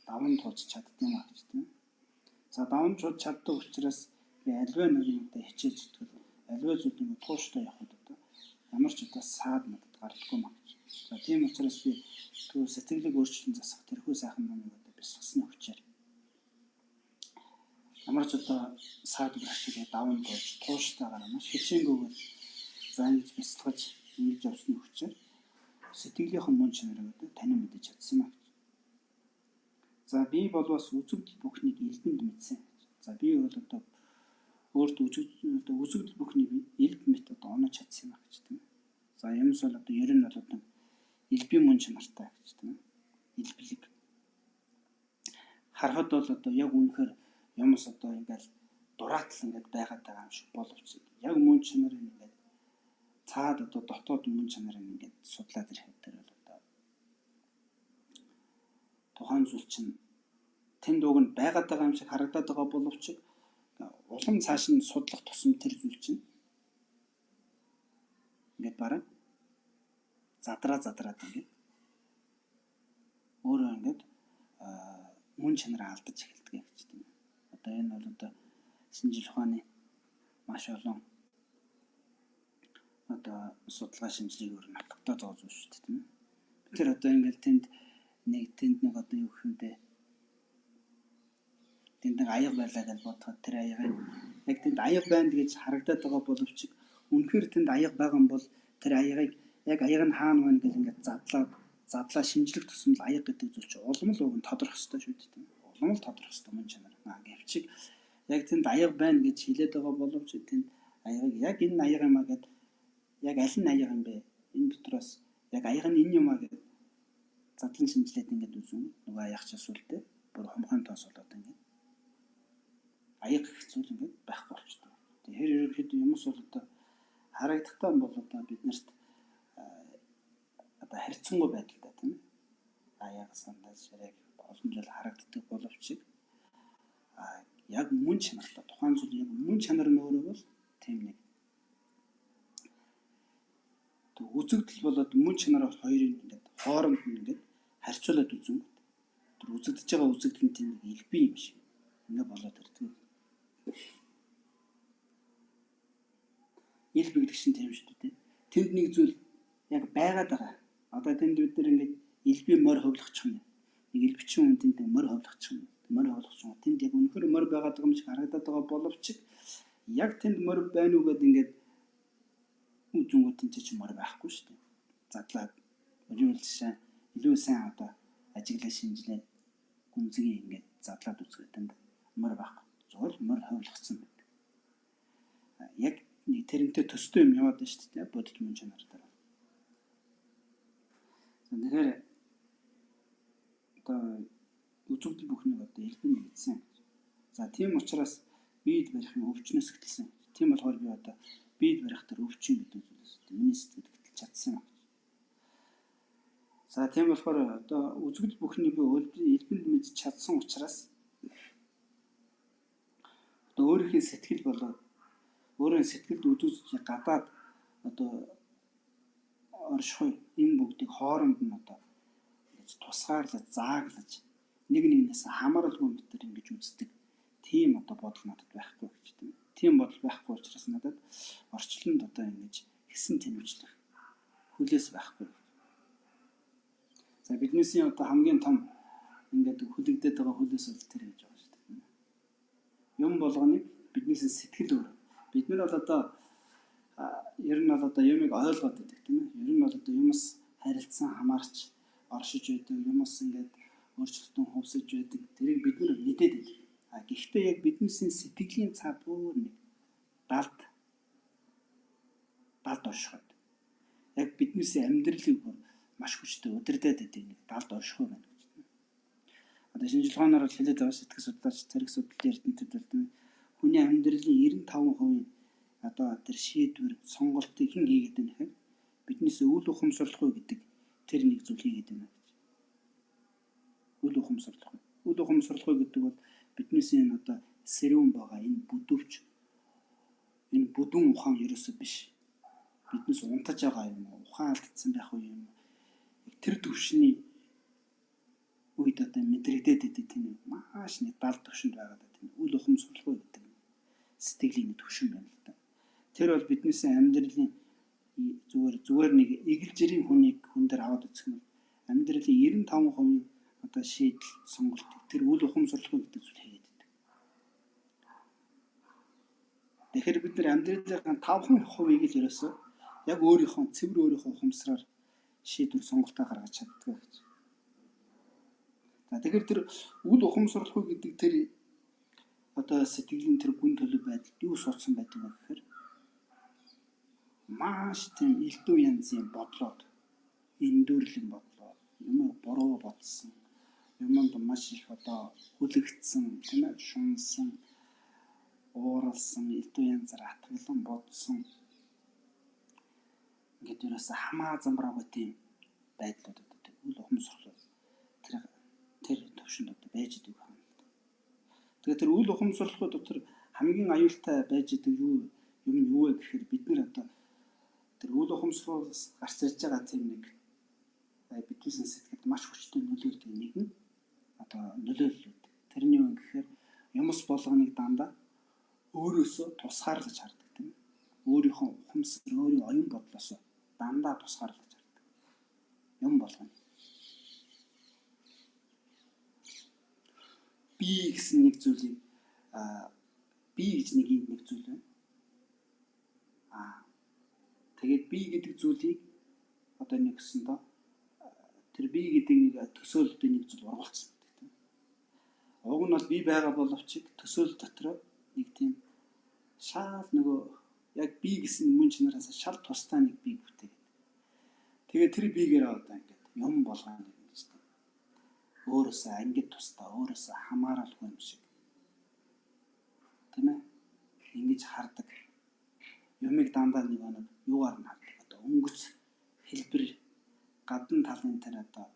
даван туулж чаддсан юм а гэж тийм. За даван туулж чаддаг учраас би альваа нэгэн одоо хичээл зүтгэл альваа зүйлийг тууштай явахад одоо ямар ч одоо саад надад гардаггүй маа гэж. За тийм учраас би түүх сэтгэлийг өөрчлөн засах тэрхүү сайхан номыг одоо бясалгасны хүчээр ямар ч одоо саад бэрхшээлээ даван туулж тууштайгаар маш хичээнгүйгээр за ингэж бясалгаж ингэж явсны хүчээр сэтгэлийнхэн мөн чанарыг одоо танин мэдэж чадсан юм а гэж. За би бол бас үзэгдэл бүхнийг элбэнд мэдсэн. За би бол одоо өөрт үзэгдэл бүхнийг элб мэт одоо онож чадсан юм а гэж тийм. За юмс бол одоо ер нь бол одоо элбийн мөн чанартай гэж тийм. Элбэлэг. Харахад бол одоо яг үнэхээр юмс одоо ингээл дураатал ингээд байгаад байгаа юм шиг боловч яг мөн чанарыг ингээд цаад одоо дотоод мөн чанарыг ингээд судлаад ирэхэд тэр бол одоо тухайн зүйл чинь тэнд уг нь байгаад байгаа юм шиг харагдаад байгаа боловч улам цааш нь судлах тусам тэр зүйл чинь ингээд бараг задраад ингээд өөрөө ингээд мөн чанараа алдаж эхэлдэг гэж тийм. Одоо энэ бол одоо шинжлэх ухааны маш олон одоо судалгаа шинжилгээг өөр нь олготой зоо зүйл шүү дээ тийм. Тэр одоо ингээд тэнд нэг одоо юу гэх юм бэ? Тэнд нэг аяга байлаа гэж бодоход тэр аягийг яг тэнд аяга байна гэж харагдаад байгаа боловч үнэхээр тэнд аяга байгаа юм бол тэр аягийг яг аяга нь хаана байна гэж ингээд задлаа шинжлэх тусам л аяга гэдэг зүйл чинь улам л уг нь тодорх ёстой шүү дээ тийм. Улам л тодорх ёстой мөн чанар. Гэвч яг тэнд аяга байна гэж хэлээд байгаа боловч тэнд аягийг яг энэ аяга юм а гэд яг аль нь аяга юм бэ? Энэ дотроос яг аяга нь энэ юм а гэд задлан шинжилээд ингээд үзэн нөгөө аяга чинь сүлдээ бүр хумхын тоос болоод ингээд аяга гэх зүйл ингээд байхгүй болчтой. Тэгэхээр ерөнхийдөө юмс бол одоо харагдахтаа бол одоо биднэрт одоо харьцангуй байдалтай тийм ээ. Аяга сандал ширээг олон зүйл харагддаг боловч яг мөн чанартай тухайн зүйл яг мөн чанар нь өөрөө бол тийм нэг үзэгдэл болоод мөн чанар бол хоёрын ингээд хооронд нь ингээд харьцуулаад үзэнгүүт тэр үзэгдэж байгаа үзэгдэл нь тийм нэг элбэн юм шиг ингээ болоод ирдэг. Элбэ гэдэг чинь тийм шүү дээ. Тэнд нэг зүйл яг байгаад байгаа. Одоо тэнд бид нар ингээд элбийн морь хувилгачих юм. Нэг элбэчин хүн тэнд морь хувилгачих юм. Морь хувилгачих юм. Тэнд яг үнэхээр морь байгаад байгаа юм шиг харагдаад байгаа боловч яг тэнд морь байна уу гэдээ ингээд үзэнгүүт тэнд чинь морь байхгүй шүү дээ. Задлаад илүү сайн одоо ажиглаа шинжилээд гүнзгий ингээд задлаад үзгээд тэнд морь байхгүй. Зүгээр л морь хувилгацсан байдаг. Яг нэг тэрнтэй төстэй юм яваад байна шүү дээ. Бодит мөн чанар дээр. Тэгэхээр одоо үзэгдэл бүхнийг одоо элбэн нэгдсэн. За тийм учраас биед барих юм өвчнөөс эхэлсэн. Тийм болохоор би одоо биед барих тэр өвчин гэдэг зүйлээс одоо миний сэтгэлд хөтөлж чадсан юм. За тийм болохоор одоо үзэгдэл бүхнийг би элбэнд мэдж чадсан учраас одоо өөрийнхөө сэтгэл болоод өөрийн сэтгэлд үзүүлж гадаад одоо оршихуй энэ бүгдийг хооронд нь одоо ингэж тусгаарлаж зааглаж нэг нэгнээс хамааралгүй мэтэр ингэж үздэг тийм одоо бодол надад байхгүй гэж тийм. Тийм бодол байхгүй учраас надад орчлонд одоо ингэж хэсэн тэнвчлэх хүлээс байхгүй. За биднээсийн одоо хамгийн том ингээд хүлэгдээд байгаа хүлээс бол тэр гэж байгаа шүү дээ. Юм болгоныг биднээсээ сэтгэл өөр. Бид нар бол одоо ер нь бол одоо юмыг ойлгоод байдаг тийм ээ. Ер нь бол одоо юмс харилцсан хамаарч оршиж байдаг, юмс ингээд өөрчлөлтөн хувьсаж байдаг. Тэрийг бид нар мэдээд байдаг. А гэхдээ яг биднээсийн сэтгэлийн цаа бүр нэг далд оршиход яг биднээсийн амьдралыг бүр маш хүчтэй удирдах байдаг нэг далд оршихуй байна гэж байна. Одоо шинжлэх ухаанаар бол хэлээд байгаа сэтгэл судлаач, цэрэг судлалын эрдэмтэд бол тийм хүний амьдралын 95% одоо тэр шийдвэр сонголтыг хэн хийгээд байна гэхээр биднээс үл ухамсарлахгүй гэдэг тэр нэг зүйл хийгээд байна гэж. Үл ухамсарлахгүй. Үл ухамсарлахгүй гэдэг бол биднээс энэ одоо сэрүүн байгаа энэ бүдвч энэ бүдүүн ухаан ерөөсөө биш. Биднээс унтаж байгаа юм уу? Ухаан алдсан байх уу юм уу? Тэр төвшний үед одоо мэдрэгдээд байдаг тийм маш нэг далд төвшөнд байгаа даа тийм үл ухамсарлахгүй гэдэг сэтгэлийн нэг төвшин байна л да. Тэр бол биднээсээ амьдралын зүгээр нэг эгэл жирийн хүнийг хүн дээр аваад үзэх юм бол амьдралын 95% одоо шийдэл сонголтыг тэр үл ухамсарлахгүй гэдэг зүйл хийгээд байдаг. Тэгэхээр бид нар амьдралынхаа 5%-ийг л ерөөсөө яг өөрийнхөө цэвэр өөрийнхөө ухамсараар шийдвэр сонголтоо гаргаж чаддаг гэж. За тэгэхээр тэр үл ухамсарлахгүй гэдэг тэр одоо сэтгэлийн тэр гүн төлөв байдалд юу суудсан байдаг вэ гэхээр маш тийм элдв янзын бодлоод эндүрлэн бодлоо, юм буруу бодсон, юмд маш их одоо хүлэгдсэн, тийм ээ, шунсан, ууралсан, элдв янзаар атгалан бодсон. Ингээд ерөөсө хамаа замраагүй тийм байдлууд одоо тийм үл ухамсарлал тэр төвшөнд одоо байж идэг юм. Тэгээд тэр үл ухамсарлахгүй дотор хамгийн аюултай байж идэг юу юм нь юу вэ гэхээр бид нар одоо тэр үл ухамсарлаас гарч ирж байгаа тийм нэг биднээсээ сэтгэлд маш хүчтэй нөлөөлдөг нэгэн одоо нөлөөлөл байдаг. Тэрний юу гэхээр юмс болгоныг дандаа өөрөөсөө тусгаарлаж хардаг тийм ээ. Өөрийнхөө ухамсар, өөрийн оюун бодлоос дандаа тусгаарлаж хардаг. Юм болгоно. Би гэсэн нэг зүйлийг би гэж нэг юм нэг зүйл байна. Тэгээд би гэдэг зүйлийг одоо нэг гэсэндээ тэр би гэдэг нэг төсөөлөлтөй нэг зүйл ургалцсан байдаг тийм. Уг нь бол би байгаа боловч төсөөлөл дотроо нэг тийм шал нөгөө яг би гэсэн мөн чанараас шал тусдаа нэг би бүтээгээд. Тэгээд тэр бигээрээ одоо ингээд юм болгоно гэж тийм. Өөрөөсөө ангид тусдаа, өөрөөсөө хамааралгүй юм шиг. Тийм ээ. Ингэж хардаг. Юмыг дандаа нэг юугаар нь хардаг. Одоо өнгөц хэлбэр гадна талын тэр одоо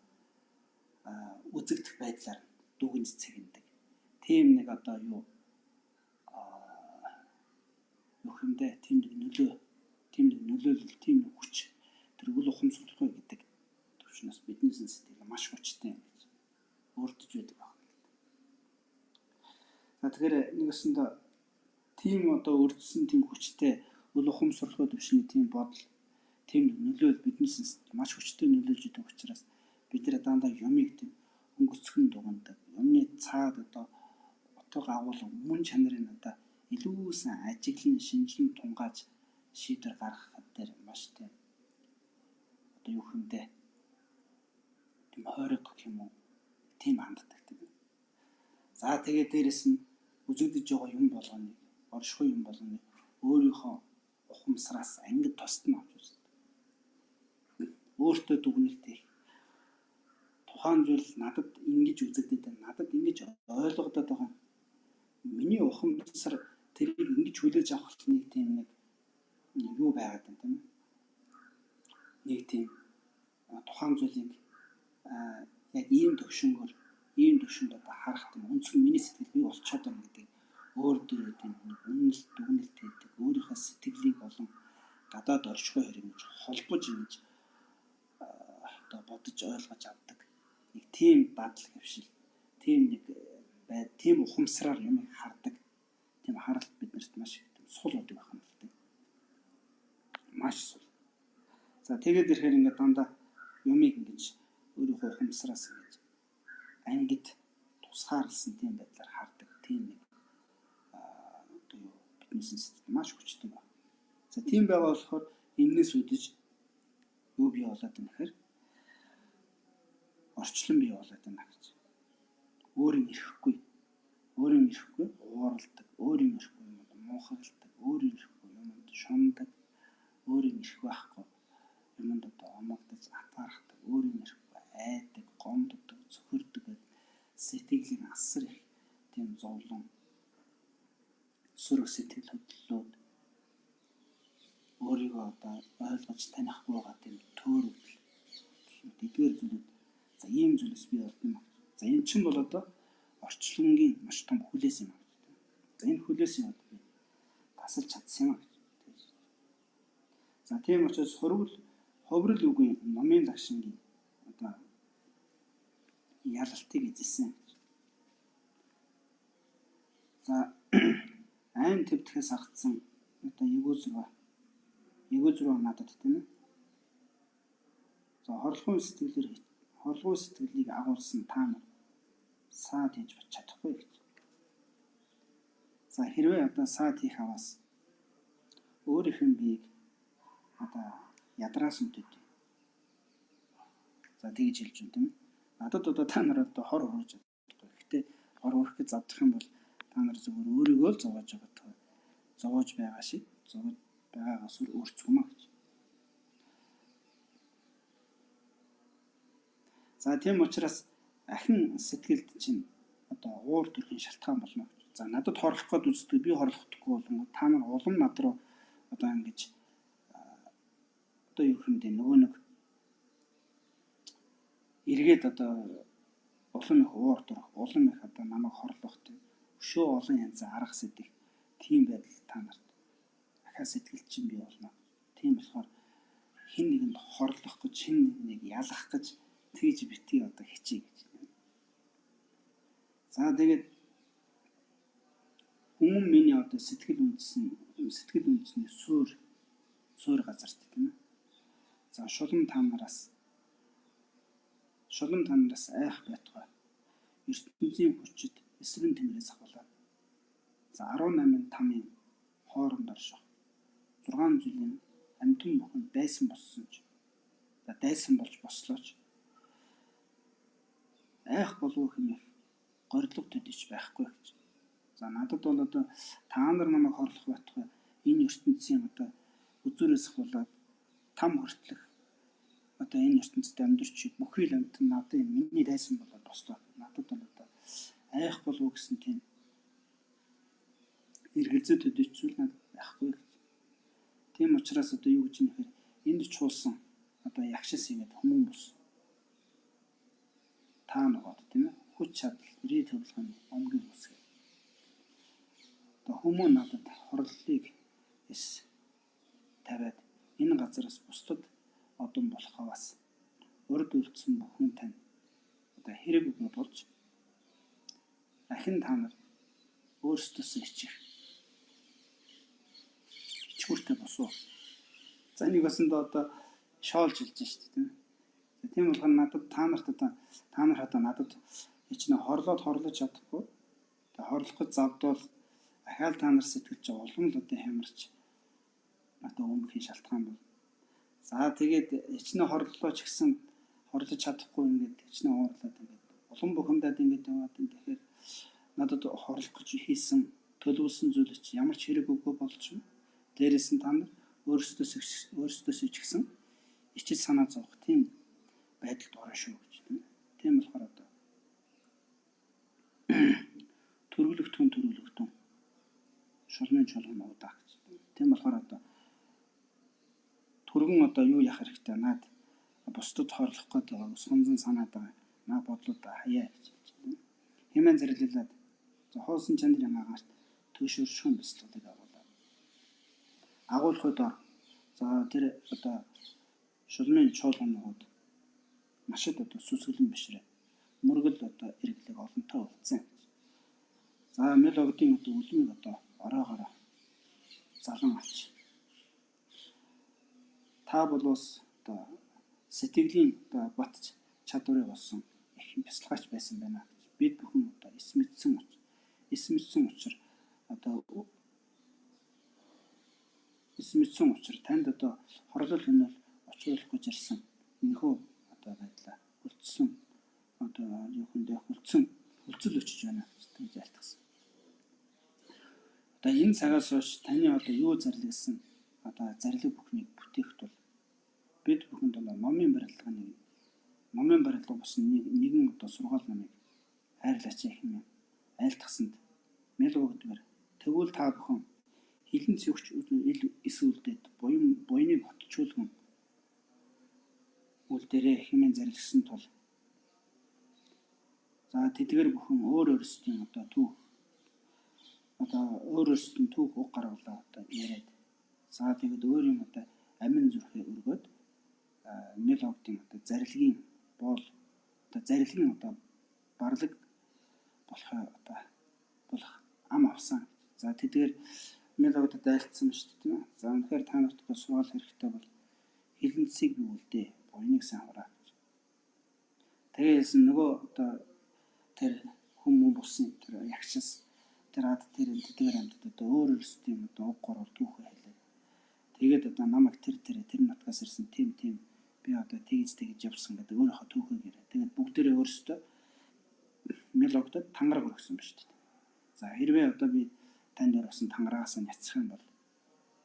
үзэгдэх байдлаар дүгнж цэгэндэг. Тийм нэг одоо юу юм дэ тийм нэг нөлөө, тийм нэг нөлөөлөл, тийм нэг хүч тэр үл ухамсарлахгүй гэдэг төвшөнд төвшнөөс бидний сэтгэл маш хүчтэй юм гэж өрдөж байдаг байна. За тэгэхээр нэг өсөндөө тийм одоо өрдсөн тийм хүчтэй үл ухамсарлахуй төвшний тийм бодол, тийм нөлөөл бидний сэтгэл маш хүчтэй нөлөөлж идэг учраас бид нар дандаа юмыг тийм өнгөцгөн дугандаг. Юмны цаад одоо утга агуулга мөн чанарыг одоо илүү сайн ажиглан шинжилэн тунгааж шийдвэр гаргахад дээр маш тийм одоо юу хэмдэ тийм хойрог гэх юм уу, тийм ханддаг тийм. За тэгээд дээрэс нь үзэгдэж байгаа юм болгоныг, оршихуй юм болгоныг өөрийнхөө ухамсараас ангид тусад нь авч үздэг. Өөртөө дүгнэлт хийх. Тухайн зүйл надад ингэж үзэгдээд байна. Надад ингэж ойлгогдоод байгаа. Миний ухамсар тэрийг ингэж хүлээж авах нэг тийм нэг юу байгаад байна тийм ээ. Нэг тийм тухайн зүйлийг яг ийм төвшөнгөөр, ийм төвшөнд одоо харах тийм өнцөг миний сэтгэл бий болчиход байна гэдэг өөр дөрөө тийм нэг үнэлт дүгнэлт хийдэг. Өөрийнхөө сэтгэлийг болон гадаад оршихуй хэрэг ингэж холбож ингэж одоо бодож ойлгож авдаг. Нэг тийм бадал хэвшил, тийм нэг бай, тийм ухамсараар юмыг хардаг. Тийм харалт биднэрт маш их тийм сул байдаг байх юм л дээ. Маш сул. За тэгээд ирэхээр ингээд дандаа юмыг ингэж өөрийнхөө ухамсараас ингэж ангид тусгаарласан тийм байдлаар хардаг. Тийм нэг одоо юу бидний сэтгэл маш хүчтэй байна. За тийм байгаа болохоор энэс үүдэж юу бий болоод байна гэхээр орчлон бий болоод байна гэж. Өөр юм ирэхгүй. Өөр юм ирэхгүй ууралдаг, өөр юм ирэхгүй юмд муухайралдаг, өөр юм ирэхгүй юмд шундаг, өөр юм ирэх байхгүй юмд одоо омогдож атаархдаг, өөр юм ирэхгүй айдаг, гомддог, цөхөрдөг гэдэг сэтгэлийн асар их тийм зовлон, сөрөг сэтгэл хөдлөлүүд, өөрийгөө одоо ойлгож танихгүй байгаа тийм төөрөгдөл эдгээр зүйлүүд, за ийм зүйлээс бий болд юм. За энэ чинь бол одоо орчлонгийн маш том хүлээс юм. За энэ хүлээс юм би тасалж чадсан юм гэж. За тийм учраас хурвал ховрол үгийн номын лагшингийн одоо ялалтыг эзэлсэн. За айн твдэхээс аргацсан одоо эгүү зурва надад тийм ээ. За хорлогын сэтгэлээр хорлогын сэтгэлийг агуулсан та нар саад хийж чадахгүй гэж. За хэрвээ одоо саад хийх аваас өөрийнх нь биеийг одоо ядраасан төдий. За тэгж хэлж байна тийм ээ. Надад одоо та нар одоо хор хөрөж чадахгүй. Гэхдээ хор хөрөх гэж завдах юм бол та нар зөвхөн өөрийгөө л зовоож байгаа. Зовоож байгаа шиг зовоож байгаагаас өөрцгөө юм гэж. За тийм учраас ахин сэтгэлд чинь одоо уур төрхийн шалтгаан болно гэж. За надад хорлох гээд үздэг, би хорлохдоггүй болонгоо та нар улам над руу одоо ингэж одоо юу хэмдэ нөгөө нэг эргээд одоо улам их уур төрөх, улам их одоо намайг хорлох тийм өшөө олон янзын арга сэдэх тийм байдал та нарт ахаа сэтгэл чинь бий болно. Тийм болохоор хэн нэгэнд хорлох гэж, хэн нэгнийг ялах гэж тэгж битгий одоо хичээ гэж. За тэгээд хүмүүн миний одоо сэтгэл үндэсний суур газарт тийм ээ. За шулам та нараас айх байтугай ертөнцийн хүчит эсрэн тэнгэрээс ахуулаад за 18-ын тамын хооронд орших 6 зүйлийн амьтан бүхэн дайсан болсон ч за дайсан болж бослооч айх болов хэмээх горилго төдийч байхгүй гэж. За надад бол одоо та нар намайг хорлох байтугай энэ ертөнцийн одоо үзүүрээс ахуулаад там хүртэлх одоо энэ ертөнцид амьдарч бүхий л амьтан надад миний дайсан болоод бослоо. Надад бол одоо айх болов гэсэн тийм эргэлзээ төдийч зүйл надад байхгүй гэж. Тийм учраас одоо юу гэж нэхэр энд чуулсан одоо ягшис игээд хүмүүн бус. Та ногоод тийм ээ хүч чадал рээ төвлөгөөний омгийн үсэг. Одоо хүмүүн надад хорлолыг эс тавиад энэ газараас бусдад одон болохоос Урд үлдсэн бүхэн тань одоо хэрэг үгүй болж ахин та нар өөрсдөөсөө ичих ичгүүртэй босуу. За энийг басандаа одоо шоолж хэлж шүү дээ, тийм ээ. Тийм болохоор надад та нарт одоо та нар одоо надад хичнээн хорлоод хорлож чадахгүй. Тэгээ хорлох гэж завдвал ахаал та нар сэтгэл чи улам л одоо хямарч одоо өмнөхийн шалтгаан бол. За тэгээд хичнээн хорлолоо ч гэсэн хорлож чадахгүй ингээд хичнээн уурлаад ингээд улам бухимдаад ингээд яваад. Тэгэхээр надад хорлох гэж хийсэн төлөвлөсөн зүйл чи ямар ч хэрэг үгүй болж байна. Дээрээс нь та нар өөрсдөөсөө ч гэсэн ичиж санаа зовох тийм байдалд орно шүү гэж, тийм. Тийм болохоор одоо төрөглөгтөн шулмын чуулган удаа гэж. Тийм болохоор одоо түргэн одоо юу яах хэрэгтэй, наад бусдад хорлох гээд байгаа өсгөнзөн санаад байгаа наа бодлуудаа хаяа гэж хэлж байна. Хэмээн зэрэглэлээд хоосон чанарын агаарт төвшөршгөн бясалгалыг агуулав. Агуулах үед за тэр одоо шулмын чуулганууд маш их одоо сүсгэлэн бишрээ мөргөл одоо эргэлэг олонтой үлдсэн гэж. За мел огдын одоо үлмийг одоо ороогоороо залан авч та болоос одоо сэтгэлийн одоо бат чадварыг олсон их бясалгаач байсан байна гэж. Бид бүхэн одоо эс мэдсэн учир одоо эс мэдсэн учир танд одоо хорлол хөнөөл учруулах гэж ирсэн энэхүү одоо байдлаа хүлцсэн одоо юу хүндээ хүлцэн хүлцэл өчөж байна гэж тэгж айлтгасан. Одоо энэ цагаас хойш таны одоо юу зарлигдсан одоо зарлиг бүхнийг бүтээх тул бид бүхэнд одоо номын барилгыг номын барилга бус нэгэн одоо сургаал номыг хайрлаач хэмээн айлтгасанд мэлгогдмөр тэгвэл та бүхэн хилэн цэгч эс үлдээд буяныг хотчуулган үлдээрэй хэмээн зарлигсан тул за тэдгээр бүхэн өөр өөрсдийн одоо түүх одоо өөр өөрсдийн түүх уг гаргалаа одоо яриад за тэгээд өөр юм одоо амин зүрхээ өргөөд мэл огдын одоо зарилгийн боол одоо зарилгийн одоо барлаг болох одоо болох ам авсан. За тэдгээр мэл огдод айлтсан ба шүү дээ, тийм ээ. За үнэхээр та нарт одоо сургаал хэрэгтэй бол хилэнцгийг би үлдээ, буяныг сайн хураа гэж. Тэгээ хэлсэн нөгөө одоо тэр хүмүүн бусын тэр ягшис тэр ад тэр тэдгээр амьтад одоо өөр өөрсдийн одоо уг гурвал түүхээ хэлээд тэгээд одоо намайг тэр тэр тэр нутгаас ирсэн тийм тийм би одоо тэгж тэгж явсан гэдэг өөрийнхөө түүхийг яриа. Тэгээд бүгдээрээ өөрсдөө мэл огдод тангараг өргөсөн ба шүү дээ. За хэрвээ одоо би танд өргөсөн тангарагаас няцах юм бол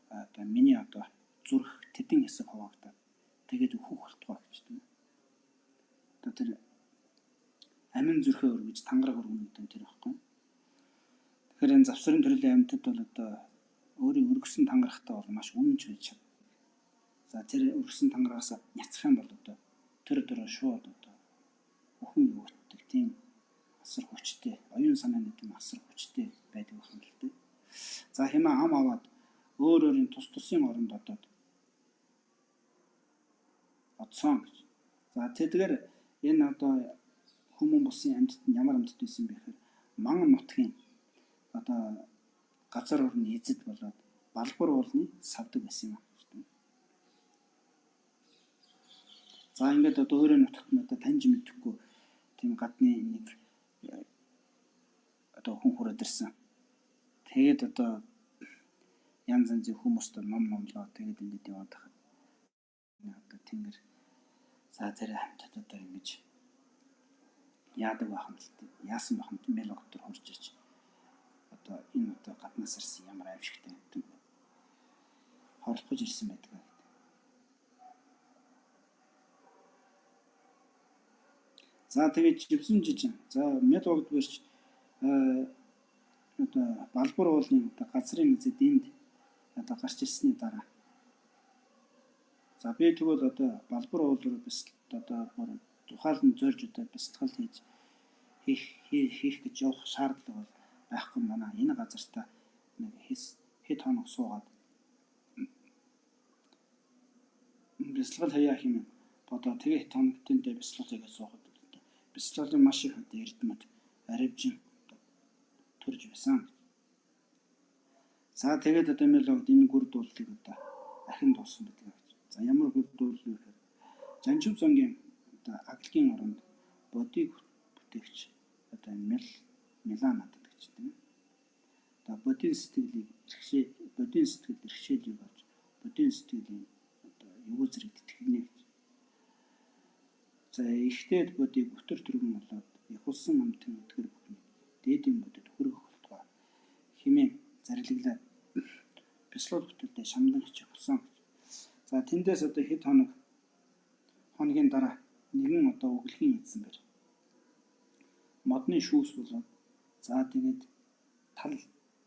одоо миний одоо зүрх тэдэн хэсэг хуваагдаад тэгээд өөхөх болтугай гэж тийм. Одоо тэр амин зүрхээ өргөж тангараг өргөнө гэдэг нь тэр байхгүй. Тэгэхээр энэ завсрын төрлийн амьтад бол одоо өөрийн өргөсөн тангарагтай бол маш үнэнч байж чад. За тэр өргөсөн тангарагаас няцах юм бол одоо тэр дөрөө шууд одоо өхөн өгдөг тийм асар хүчтэй, оюун санааны тийм асар хүчтэй байдаг байна л дээ. За хэмээн ам аваад өөр өөрийн тус тусын оронд одоод одсон гэж. За тэдгээр энэ одоо хүмүүн бусын амьтад нь ямар амьтад байсан бэ гэхээр ман нутгийн одоо газар орны эзэд болоод балбар уулны савдаг байсан юм. За ингээд одоо өөрийн нутагт нь одоо таньж мэдэхгүй тийм гадны нэг одоо хүн хүрээд ирсэн. Тэгээд одоо янз янзын хүмүүст ном номлоо. Тэгээд ингээд яваад байхад одоо тэнгэр за тэр амьтад одоо ингэж яадаг байх юм л дээ. Яасан байх юм мэл огтор хурж ич одоо энэ одоо гаднаас ирсэн ямар аимшигтай амьтан бэ? Хорлох гэж ирсэн байдаг гэдэг. За тэгээд живсэн жижиг. За мэл огт бэрч одоо балбар уулын одоо газрын эзэд энд одоо гарч ирсний дараа за би тэгвэл одоо балбар уул руу одоо бүр тухайлан зорж одоо бясалгал хийж хийх гэж явах шаардлага бол байхгүй юм байна. Энэ газартаа нэг хэд хоног суугаад бясалгал хаяа хэмээн Одоо тэгээ хэд хоног тэндээ бясалгал хийгээд суухад бясалгалын маш их одоо эрдэмэд аривжин төрж байсан. За тэгээд одоо Мэлогд энэ гүр дуулыг одоо ахин дуулсан байдаг гэж. За ямар гүр дуулал вэ гэхээр Жанчив зонгийн одоо аглгийн оронд бодийг бүтээгч одоо энэ Миланад гэдэг чинь тийм ээ. Одоо бодийн сэтгэлийг эрхшээ бодийн сэтгэл эрхшээлийг олж бодийн сэтгэлийн одоо эвгүй зэрэг тэтгэгнэ гэж. За ихтэй бодийг өтөр түргэн болоод их улсын амтан өдгөр бүхнийг дээдийн бодод хүргэх болтугай хэмээн зарлаглаад бясалгал бүтээлдээ шамдан хичих болсон гэж. За тэндээс одоо хэд хоног хоногийн дараа нэгэн одоо өглөгийн эзэн бэр. Модны шүүс болоод за тэгээд тал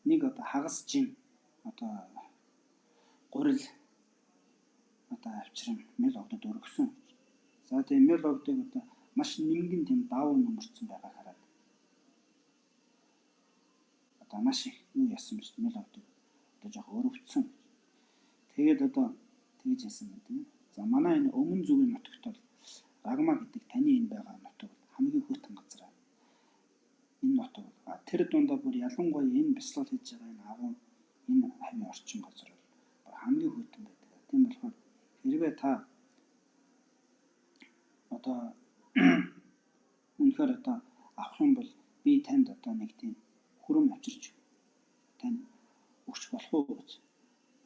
нэг одоо хагас жин одоо гурил одоо авчран мэл огдод өргөсөн. За тэгээд мэл огдыг одоо маш нимгэн тийм давуу нөмөрцөн байгааг хараад одоо маш их юу яасан биш мэл огдыг одоо жоох өрөвдсөн. Тэгээд одоо тэгж яасан юм тийм. За манай энэ өмнө зүгийн нутагт бол Рагма гэдэг таны энэ байгаа нутаг бол хамгийн хүйтэн газар. Энэ нутаг бол тэр дундаа бүр ялангуяа энэ бясалгал хийж байгаа энэ агуу энэ хавийн орчин газар бол хамгийн хүйтэн байдаг. Тийм болохоор хэрвээ та одоо үнэхээр одоо авах юм бол би танд одоо нэг тийм хүрм авчирч танд өгч болох уу гэж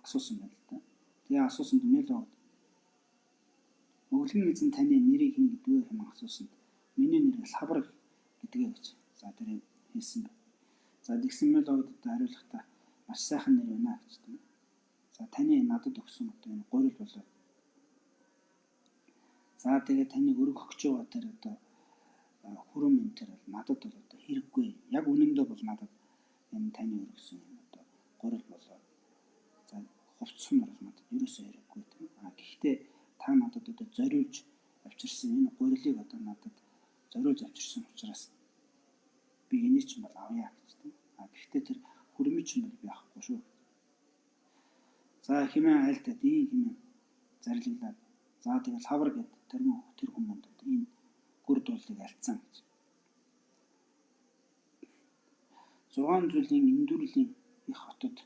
асуусан байна л да. Тэгээ асуусанд Мелогд өглөн эзэн таны нэрийг хэн гэдвэ хэмээн асуусанд миний нэр Лхавар гэдгээ гэж за тэр хэлсэн байна. За тэгсэн Мелогд одоо хариулахдаа маш сайхан нэр байна гэж тийм. За таны надад өгсөн одоо энэ гурил болоод за тэгээ таныг өргөх гэж байгаа тэр одоо хүрм энэ тэр бол надад бол одоо хэрэггүй. Яг үнэндээ бол надад энэ таны өргөсөн энэ одоо гурил болоод за хувцас нь бол надад ерөөсөө хэрэггүй тийм. А гэхдээ та надад одоо зориулж авчирсан энэ гурилыг одоо надад зориулж авчирсан учраас би энийг чинь бол авъя гэж тийм. А гэхдээ тэр хүрмийг чинь бол би авахгүй шүү. За хэмээн айлдаад ийм хэмээн зарлаглаад за тэгэл хавар гэд тэр хүмүүнд энэ гүр дуулыг альцсан гэж. 6 зүйлийн эндүрлийн их хотод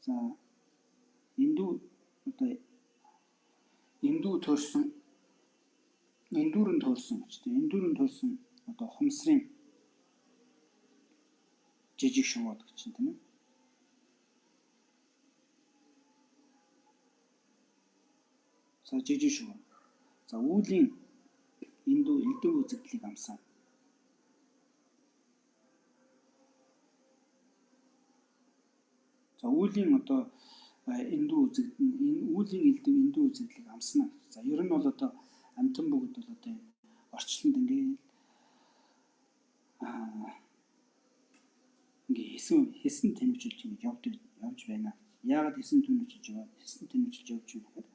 за эндүү одоо эндүү төрсөн эндүүрэн төрсөн гэж тийм эндүүрэн төрсөн одоо ухамсарын жижиг шувууд гэж тийм ээ. За жижиг шувуу. За үүлийн эндүү элдв үзэгдлийг амсаад за үүлийн одоо эндүү үзэгдэн энэ үүлийн элдв эндүү үзэгдлийг амсна. За ер нь бол одоо амьтан бүгд бол одоо энэ орчлонд ингээд ингээ хийсэн тэнүүчилж ингэж явж байна. Яагаад хийсэн тэнүүчилж яваад хийсэн тэнүүчилж явж байна гэхээр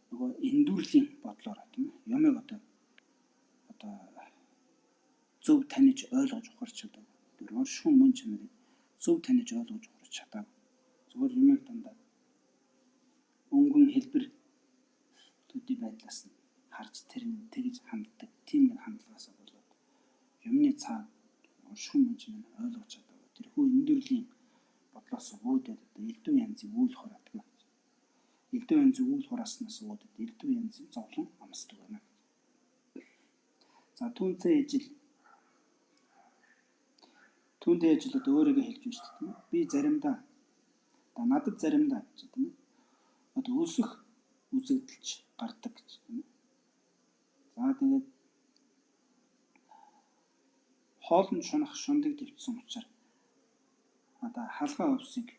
нөгөө эндүрлийн бодлоор тийм ээ юмыг одоо зөв таних ойлгож ухарч чадаагүй. Тэр оршихуй мөн чанарыг зөв таних ойлгож ухарч чадаагүй. Зүгээр юмыг дандаа өнгөн хэлбэр төдий байдлаас нь харж тэр нь тэгж ханддаг. Тийм нэг хандлагаас болоод юмны цаа оршихуй мөн чанарыг ойлгож чадаагүй. Тэрхүү эндүрлийн бодлоос үүдээд одоо элдв янзын үйл хураадаг. Элдв янзын үйл хурааснаас үүдээд элдв янзын зовлон амсдаг байна. За түүнтэй ижил одоо өөрийгөө хэлж байна шүү дээ, тийм ээ. Би заримдаа одоо надад заримдаа гэж тийм ээ. Одоо өсөх үзэгдэлч гардаг гэж тийм ээ. За тэгээд хоолнд шунах шундаг дэвтсэн учраас одоо халгаа өвсийг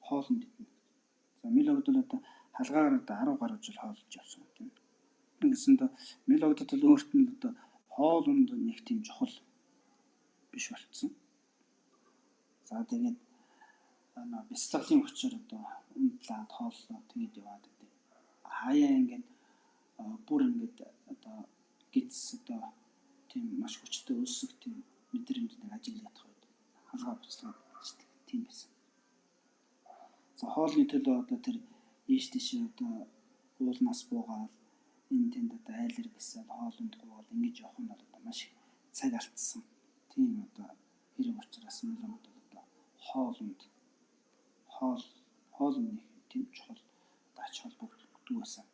хоолнд идэнэ. За Мэлогдол одоо халгаагаар одоо 10 гаруй жил хооллож явсан тийм. Ингэсэндээ Мэлогдод бол өөрт нь одоо хоолунд нэг тийм чухал биш болцсон. За тэгээд бясалгалын хүчээр одоо унтлаад хооллоо тэгээд яваад гэдэг. Хаяа ингээд бүр ингээд одоо гиз одоо тийм маш хүчтэй өлсөх тийм мэдрэмж нэг ажиглагдах үед халгаа буцлаад ичдэг тийм байсан. За хоолны төлөө одоо тэр ийш тийш одоо уулнаас буугаад энэ тэнд одоо айлэр гисэл хоолунд гуйгаал ингэж явах нь бол одоо маш их цаг алдсан тийм одоо хэрэг учраас мулунгад бол одоо хоолунд хоол нэг тийм чухал одоо ач холбогдол өгдөг байсан.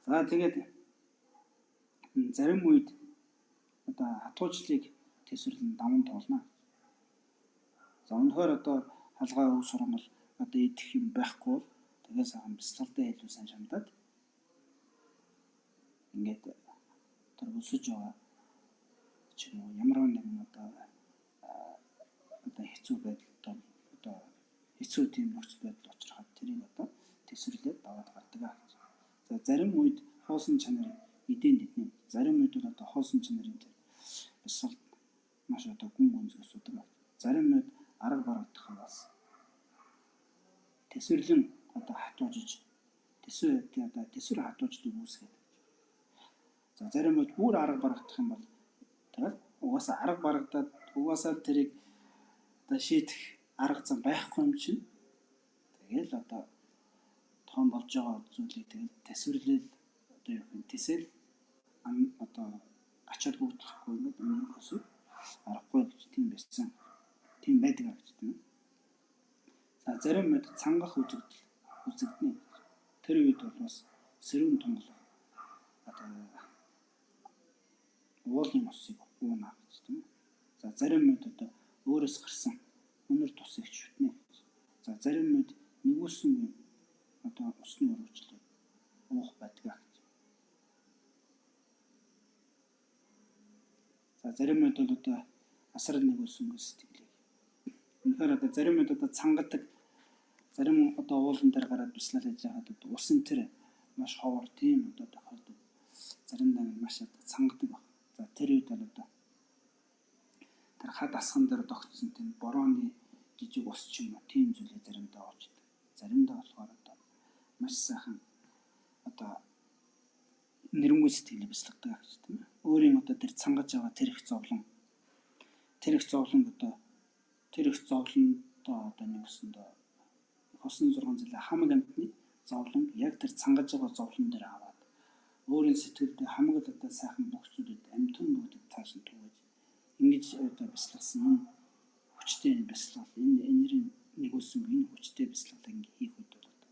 За тэгээд зарим үед одоо хатуужлыг тэсвэрлэн даван туулна. За үнэхээр одоо халгай өв сургамал одоо идэх юм байхгүй бол тэгээ сайхан бясалгалдаа илүү сайн шамдаад ингээд тэр өсөж байгаа ч юм уу ямар нэгэн одоо хэцүү байдалд одоо хэцүү тийм нөхцөл байдал учрахад тэрийг одоо тэсвэрлээд даваад гардаг гэж. За зарим үед хоосон чанарыг эдийн тэдний. Зарим үед бол одоо хоосон чанарын тэр бясалгал маш одоо гүн гүнзгий асуудаг. Зарим үед арга барагдах бас тэсвэрлэн одоо хатуужиж тэсвэр одоо тэсвэр хатуужлыг үүсгээд. За зарим үед бүр арга барагдах юм бол тэгэл угаасаа арга барагдаад угаасаа тэрийг одоо шийдэх арга зам байхгүй юм чинь тэгэл одоо тоон болж байгаа зүйлийг тэгэл тэсвэрлэл одоо юу гэх тэсэл одоо ач холбогдохгүй ингээд өнгөрөхөөс аргагүй гэж тийм байсан. Тийм байдаг гэж тийм. За зарим үед цангах үзэгдэл үзэгдэнэ. Тэр үед бол бас сэрүүн тунгалах одоо уулын усыг ууна гэж тийм. За зарим үед одоо өөрөөс гарсан өнөр тусыг шүтнэ гэж. За зарим үед нэгүүлсэнгүй одоо усны өргөжлийг уух байдаг гэж. За зарим үед бол одоо асар нэгүүлсэнгүй сэтгэлийг. Үнэхээр одоо зарим үед одоо цангадаг зарим одоо уулан дээр гараад бяцлал хийж байхад одоо усын тэр маш ховор тийм одоо тохиолдолд заримдаа маш одоо цангадаг баг. За тэр үед бол одоо тэр хад асхан дээр тогтсон тийм борооны жижиг ус ч юм уу тийм зүйлийг заримдаа уучдаг. Заримдаа болохоор одоо маш сайхан одоо нэрэнгүй сэтгэлийг бяцлагдаг гэж тийм ээ. Өөрийн одоо тэр цангаж байгаа тэр их зовлон тэр их зовлон одоо тэр их зовлондоо одоо нэг өсөндөө хосон 6 зэлээ хамаг амьтны зовлон яг тэр цангаж байгаа зовлон дээр аваад өөрийн сэтгэлдээ хамаг л одоо сайхан бүх зүйлүүд амьтан бүгдэд цааш нь түгэж ингэж одоо бяцлагсан энэ хүчтэй энэ бяцлал энэ энерийн нэгүүлсэн энэ хүчтэй бяцлаглыг ингэ хийх үед бол одоо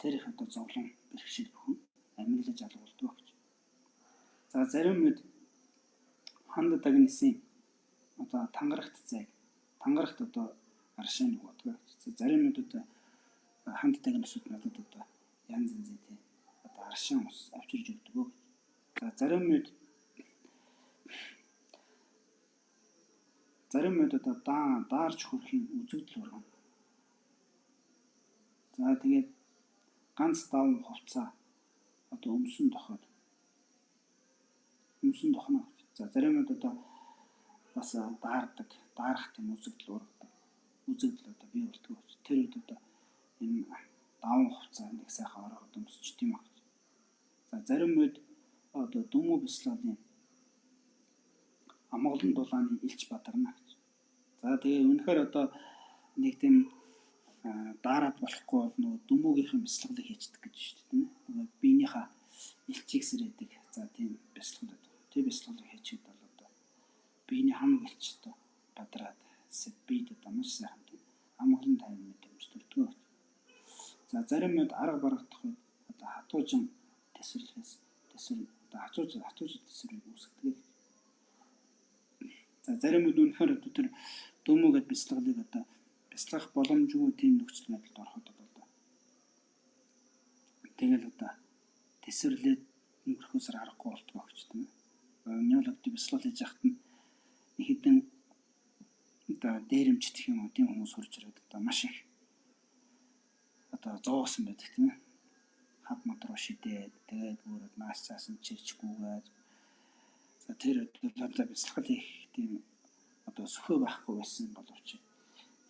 тэр их одоо зовлон бэрхшээл бүхэн амиллаж алгуулдаг гэж. За зарим үед ханд дагнисын одоо тангарагт зайг тангарагт одоо аршин өгдөг. За зарим үед одоо ханд дагнисууд надад одоо янз янзын тийм одоо аршин ус авчирж өгдөг. За зарим үед одоо даарч хөрхийн үзэгдэл ургана. За тэгээд ганц даван хувцаа одоо өмсөн тохиол өмсөн тохно. За зарим үед одоо бас даардаг, даарах тийм үзэгдэл ургадаг. Үзэгдэл одоо бий болдгоо. Тэр үед одоо энэ даван хувцаа нэг сайхан ороод өмсчт юм аа. За зарим үед одоо дүмүү бяцлагын амгалан дулааны элч бадарна гэж. За тэгээ үнэхээр одоо нэг тийм даарад болохгүй бол нөгөө дүмүүгийнхэн бяцлаглыг хийчдэг гэж шүү дээ тийм ээ. Нөгөө биенийхээ элчийг сэрээдэг. За тийм бяцлал байдаг. Тэр бяцлаглыг хийчихэд бол одоо биений хамаг элч одоо бадраад биед одоо маш сайхан тийм амгалан тайван мэдрэмж төрдөг. За зарим үед арга барагдах үед одоо хатуужин тэсвэрлэхээс тэсвэр одоо хатууж тэсвэрийг үүсгэдэг. За зарим үед үнэхээр одоо тэр дүмүүгээд бяцлаглыг одоо бяцлах боломжгүй тийм нөхцөл байдалд ороход одоо тэгэл одоо тэсвэрлээд өнгөрөхөөс аргагүй болтгоо гэж тийм ээ. Неологд бяцлал хийж яхад нь хэдэн одоо дээрэмчдэх юм уу тийм хүмүүс хурж ирээд одоо маш их одоо зоосон байдаг тийм ээ. Хад мод руу шидээд тэгээд бүр нааш цаас нь чирчгүйгээд за тэр одоо бяцлал хийх тийм одоо сөхөө байхгүй байсан боловч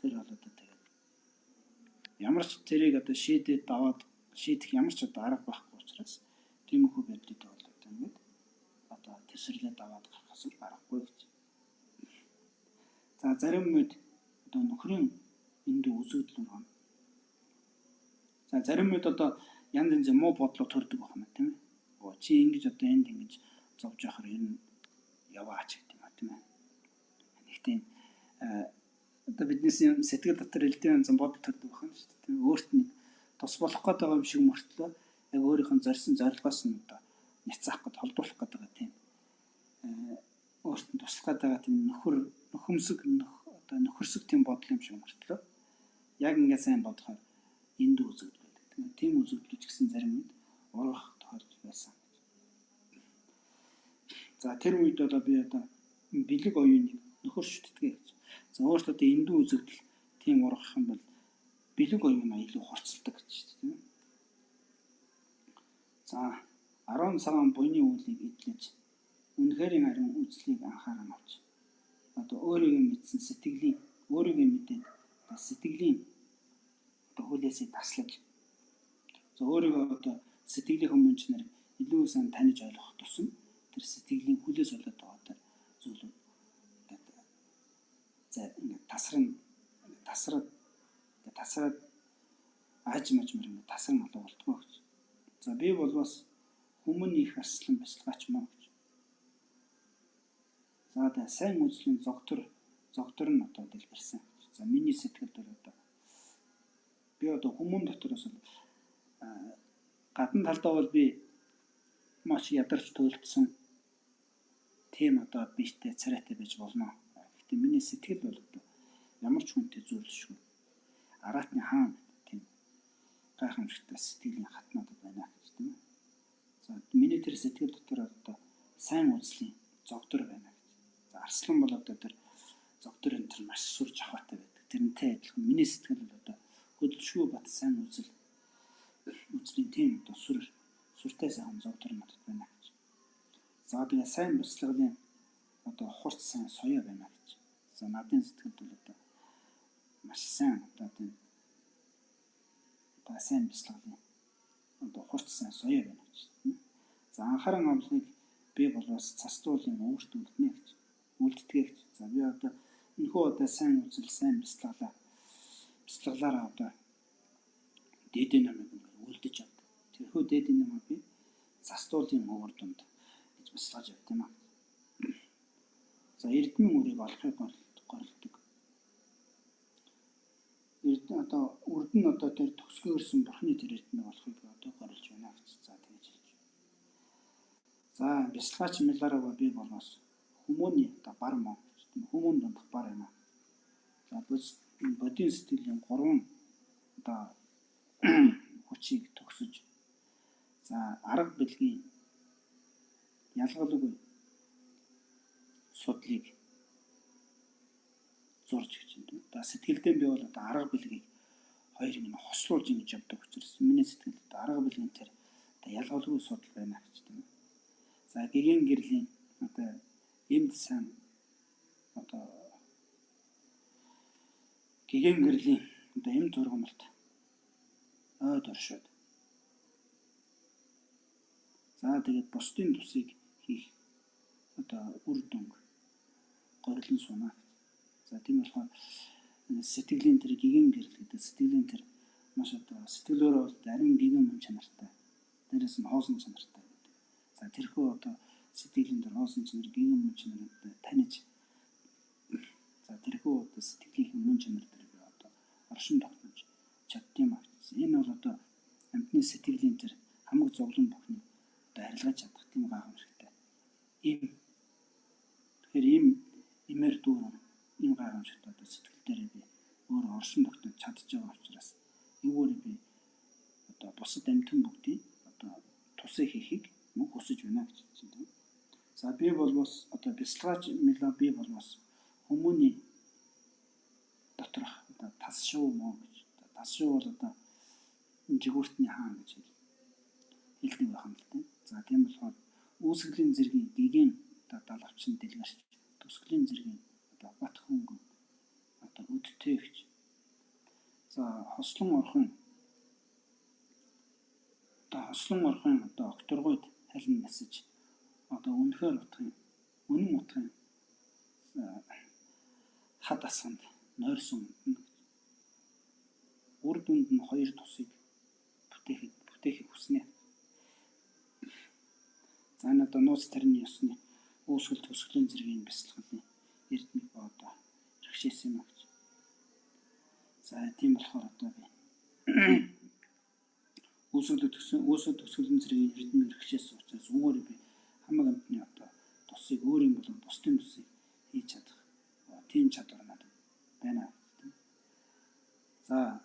тэр бол одоо тэгээд ямар ч тэрийг одоо шийдээд даваад шийдэх ямар ч одоо арга байхгүй учраас тиймэрхүү байдлыг бол одоо ингээд одоо тэсвэрлээд даваад гарахаас аргагүй гэж. За зарим үед одоо нөхрийн энд үзэгдэл ургана. За зарим үед одоо янз янзын муу бодлоо төрдөг байна, тийм ээ. Оо чи ингэж одоо энд ингэж зовж явахаар ер нь яваач гэдэг юм а, тийм ээ. Нэг тийм одоо биднээс юм сэтгэл дотор элдэн янзын бодол төрдөг байна шүү дээ. Тийм өөрт нэг тус болох гээд байгаа юм шиг мөртлөө яг өөрийнх нь зорьсон зорилгоос нь одоо няцаах гээд холдуулах гээд байгаа тийм өөрт нь туслах гээд байгаа тийм нөхөр нөхөмсөг одоо нөхөрсөг тийм бодол юм шиг мөртлөө яг ингээд сайн бодохоор энд үзэгдэл байдаг. Тийм үзэгдэл ч гэсэн зарим үед ургах тохиолдол байсан. За тэр үед одоо би одоо бэлэг оюуныг нөхөр шүтдэг гэж. За өөрт одоо эндүү үзэгдэл тийм ургах юм бол бэлэг оюунаа илүү хурцлдаг гэж тийм ээ. За 10 цагаан буйны үүлийг эдлэж үнэхэрийн ариун үзлийг анхааран авч одоо өөрийгөө мэдсэн сэтгэлийн өөрийгөө мэдээд одоо сэтгэлийн одоо хүлээсийг таслаж за өөрийгөө одоо сэтгэлийн хүмүүн чанарыг илүү сайн таних ойлгох тусам тэр сэтгэлийн хүлээс болоод байгаа тэр зүйлүүд за ингээд тасран тасраад тасраад ааж мажмар ингээд тасран алга болтгоо гэж. За би бол бас хүмүүний их арслан бясалгаач мó гэж. За тэгээ сайн үзлийн зогтор нь одоо дэлгэрсэн. За миний сэтгэлд бол одоо би одоо хүмүүн дотроос бол гадна талдаа бол би маш ядарч төлөлдсөн тийм одоо биетэй царайтай байж болно. Гэхдээ миний сэтгэл бол одоо ямар ч хүнтэй зүйрлэшгүй. Аратны хаан тийм гайхамшигтай сэтгэлийн хат надад байна гэж тийм ээ. За миний тэр сэтгэл дотор одоо сайн үзлийн зогдор байна гэж. За арслан бол одоо тэр зогдор энэ төр маш сүр жахаатай байдаг. Тэрнтэй адилхан миний сэтгэл бол одоо хөдөлшгүй бат сайн үзэл үзлийн тийм одоо сүртэй сайхан зогдор надад байна гэж. За тэгээ сайн бяцлаглалын одоо хурц сайн соёо байна гэж. За надын сэтгэлд бол одоо маш сайн одоо тийм одоо сайн бяцлаглалын одоо хурц сайн соёо байна гэж. За анхааран авлыг би болоос цастуулын өвөрт үлднэ гэж. Үлддэгэ гэж. За би одоо энэхүү одоо сайн үзэл сайн бяцлаглаараа одоо дээдийн намайг ингээд үлдэж авдаг. Тэрхүү дээдийн намайг би цастуулын өвөр дунд гэж бяцлагж явд юм аа. За эрдмийн үрийг олохыг горилдог. Одоо үрд нь одоо тэр төгсгөөрсөн бурхны тэр эрдмийг олохыг би одоо горилж байна гэж. За тэгж хэлж. За бясалгаач Миларова би болоос хүмүүний одоо бар мөн гэж. Хүмүүн дундах бар юм аа. За бодийн сэтгэлийн 3 одоо хүчийг төгсөж за арга бэлгийн ялгалгүй судлыг зурж гэж байна. Одоо сэтгэлдээ би бол одоо арга бэлгийг хоёрыг нь хослуулж ингэж явдаг учраас миний сэтгэлд одоо арга бэлгийн тэр одоо ялгалгүй судал байна гэж тийм. За гэгэн гэрлийн одоо эмд сайн одоо гэгэн гэрлийн одоо эм зургамалт ойд оршоод за тэгээд бусдын тусыг хийх одоо үр дүнг горилон сууна. За тийм болохоор сэтгэлийн тэр гэгэн гэрэл гэдэг сэтгэлийн тэр маш одоо сэтгэлөөрөө бол ариун гэгэн мөн чанартай. Дээрээс нь хоосон чанартай гэдэг. За тэрхүү одоо сэтгэлийн тэр хоосон чанар гэгэн мөн чанарыг таних за тэрхүү одоо сэтгэлийн мөн чанар дээр би одоо оршин тогтнож чаддсан юм аа. Энэ бол одоо амьтны сэтгэлийн тэр хамаг зовлон бүхнийг одоо арилгаж чадах тийм гайхамшигтай. Ийм тэгэхээр ийм эмээр дүүрэн ийм гайхамшигтай одоо сэтгэл дээрээ би өөрөө оршин тогтнож чадж байгаа учраас эвгээр би одоо бусад амьтан бүгдийг одоо тусыг хийхийг мөн хүсэж байна гэж хэлсэн тийм. За би бол бас одоо бясалгаач Мила би бол бас хүмүүний доторх одоо тас шуу мөн гэж. Тас шуу бол одоо жигүүртний хаан гэж хэлдэг байх юм л тийм. За тийм болохоор үүсгэлийн зэргийн гэгээн одоо далавчин дэлгэрч төгсгөлийн зэргийн одоо бат хөнгөн одоо өдтэйгч за хослон орхон одоо хослон орхон одоо окторгойд халин насаж одоо үнэхээр утгын үнэн утгын хад асганд нойрсон үр дүнд нь хоёр тусыг бүтээхийг хүснэ. За, энэ одоо нууц тарины ёсны үүсгэл төгсгөлийн зэргийн бясалгалын эрдмийг одоо бэрхшээсэн юм а гэж. За, тийм болохоор одоо би үүсгэл төгсгөлийн зэргийн эрдмийг бэрхшээсэн учраас үүгээр би хамаг амьтны одоо тусыг өөрийн болон бусдын тусыг хийж чадах тийм чадвар надад байна. За,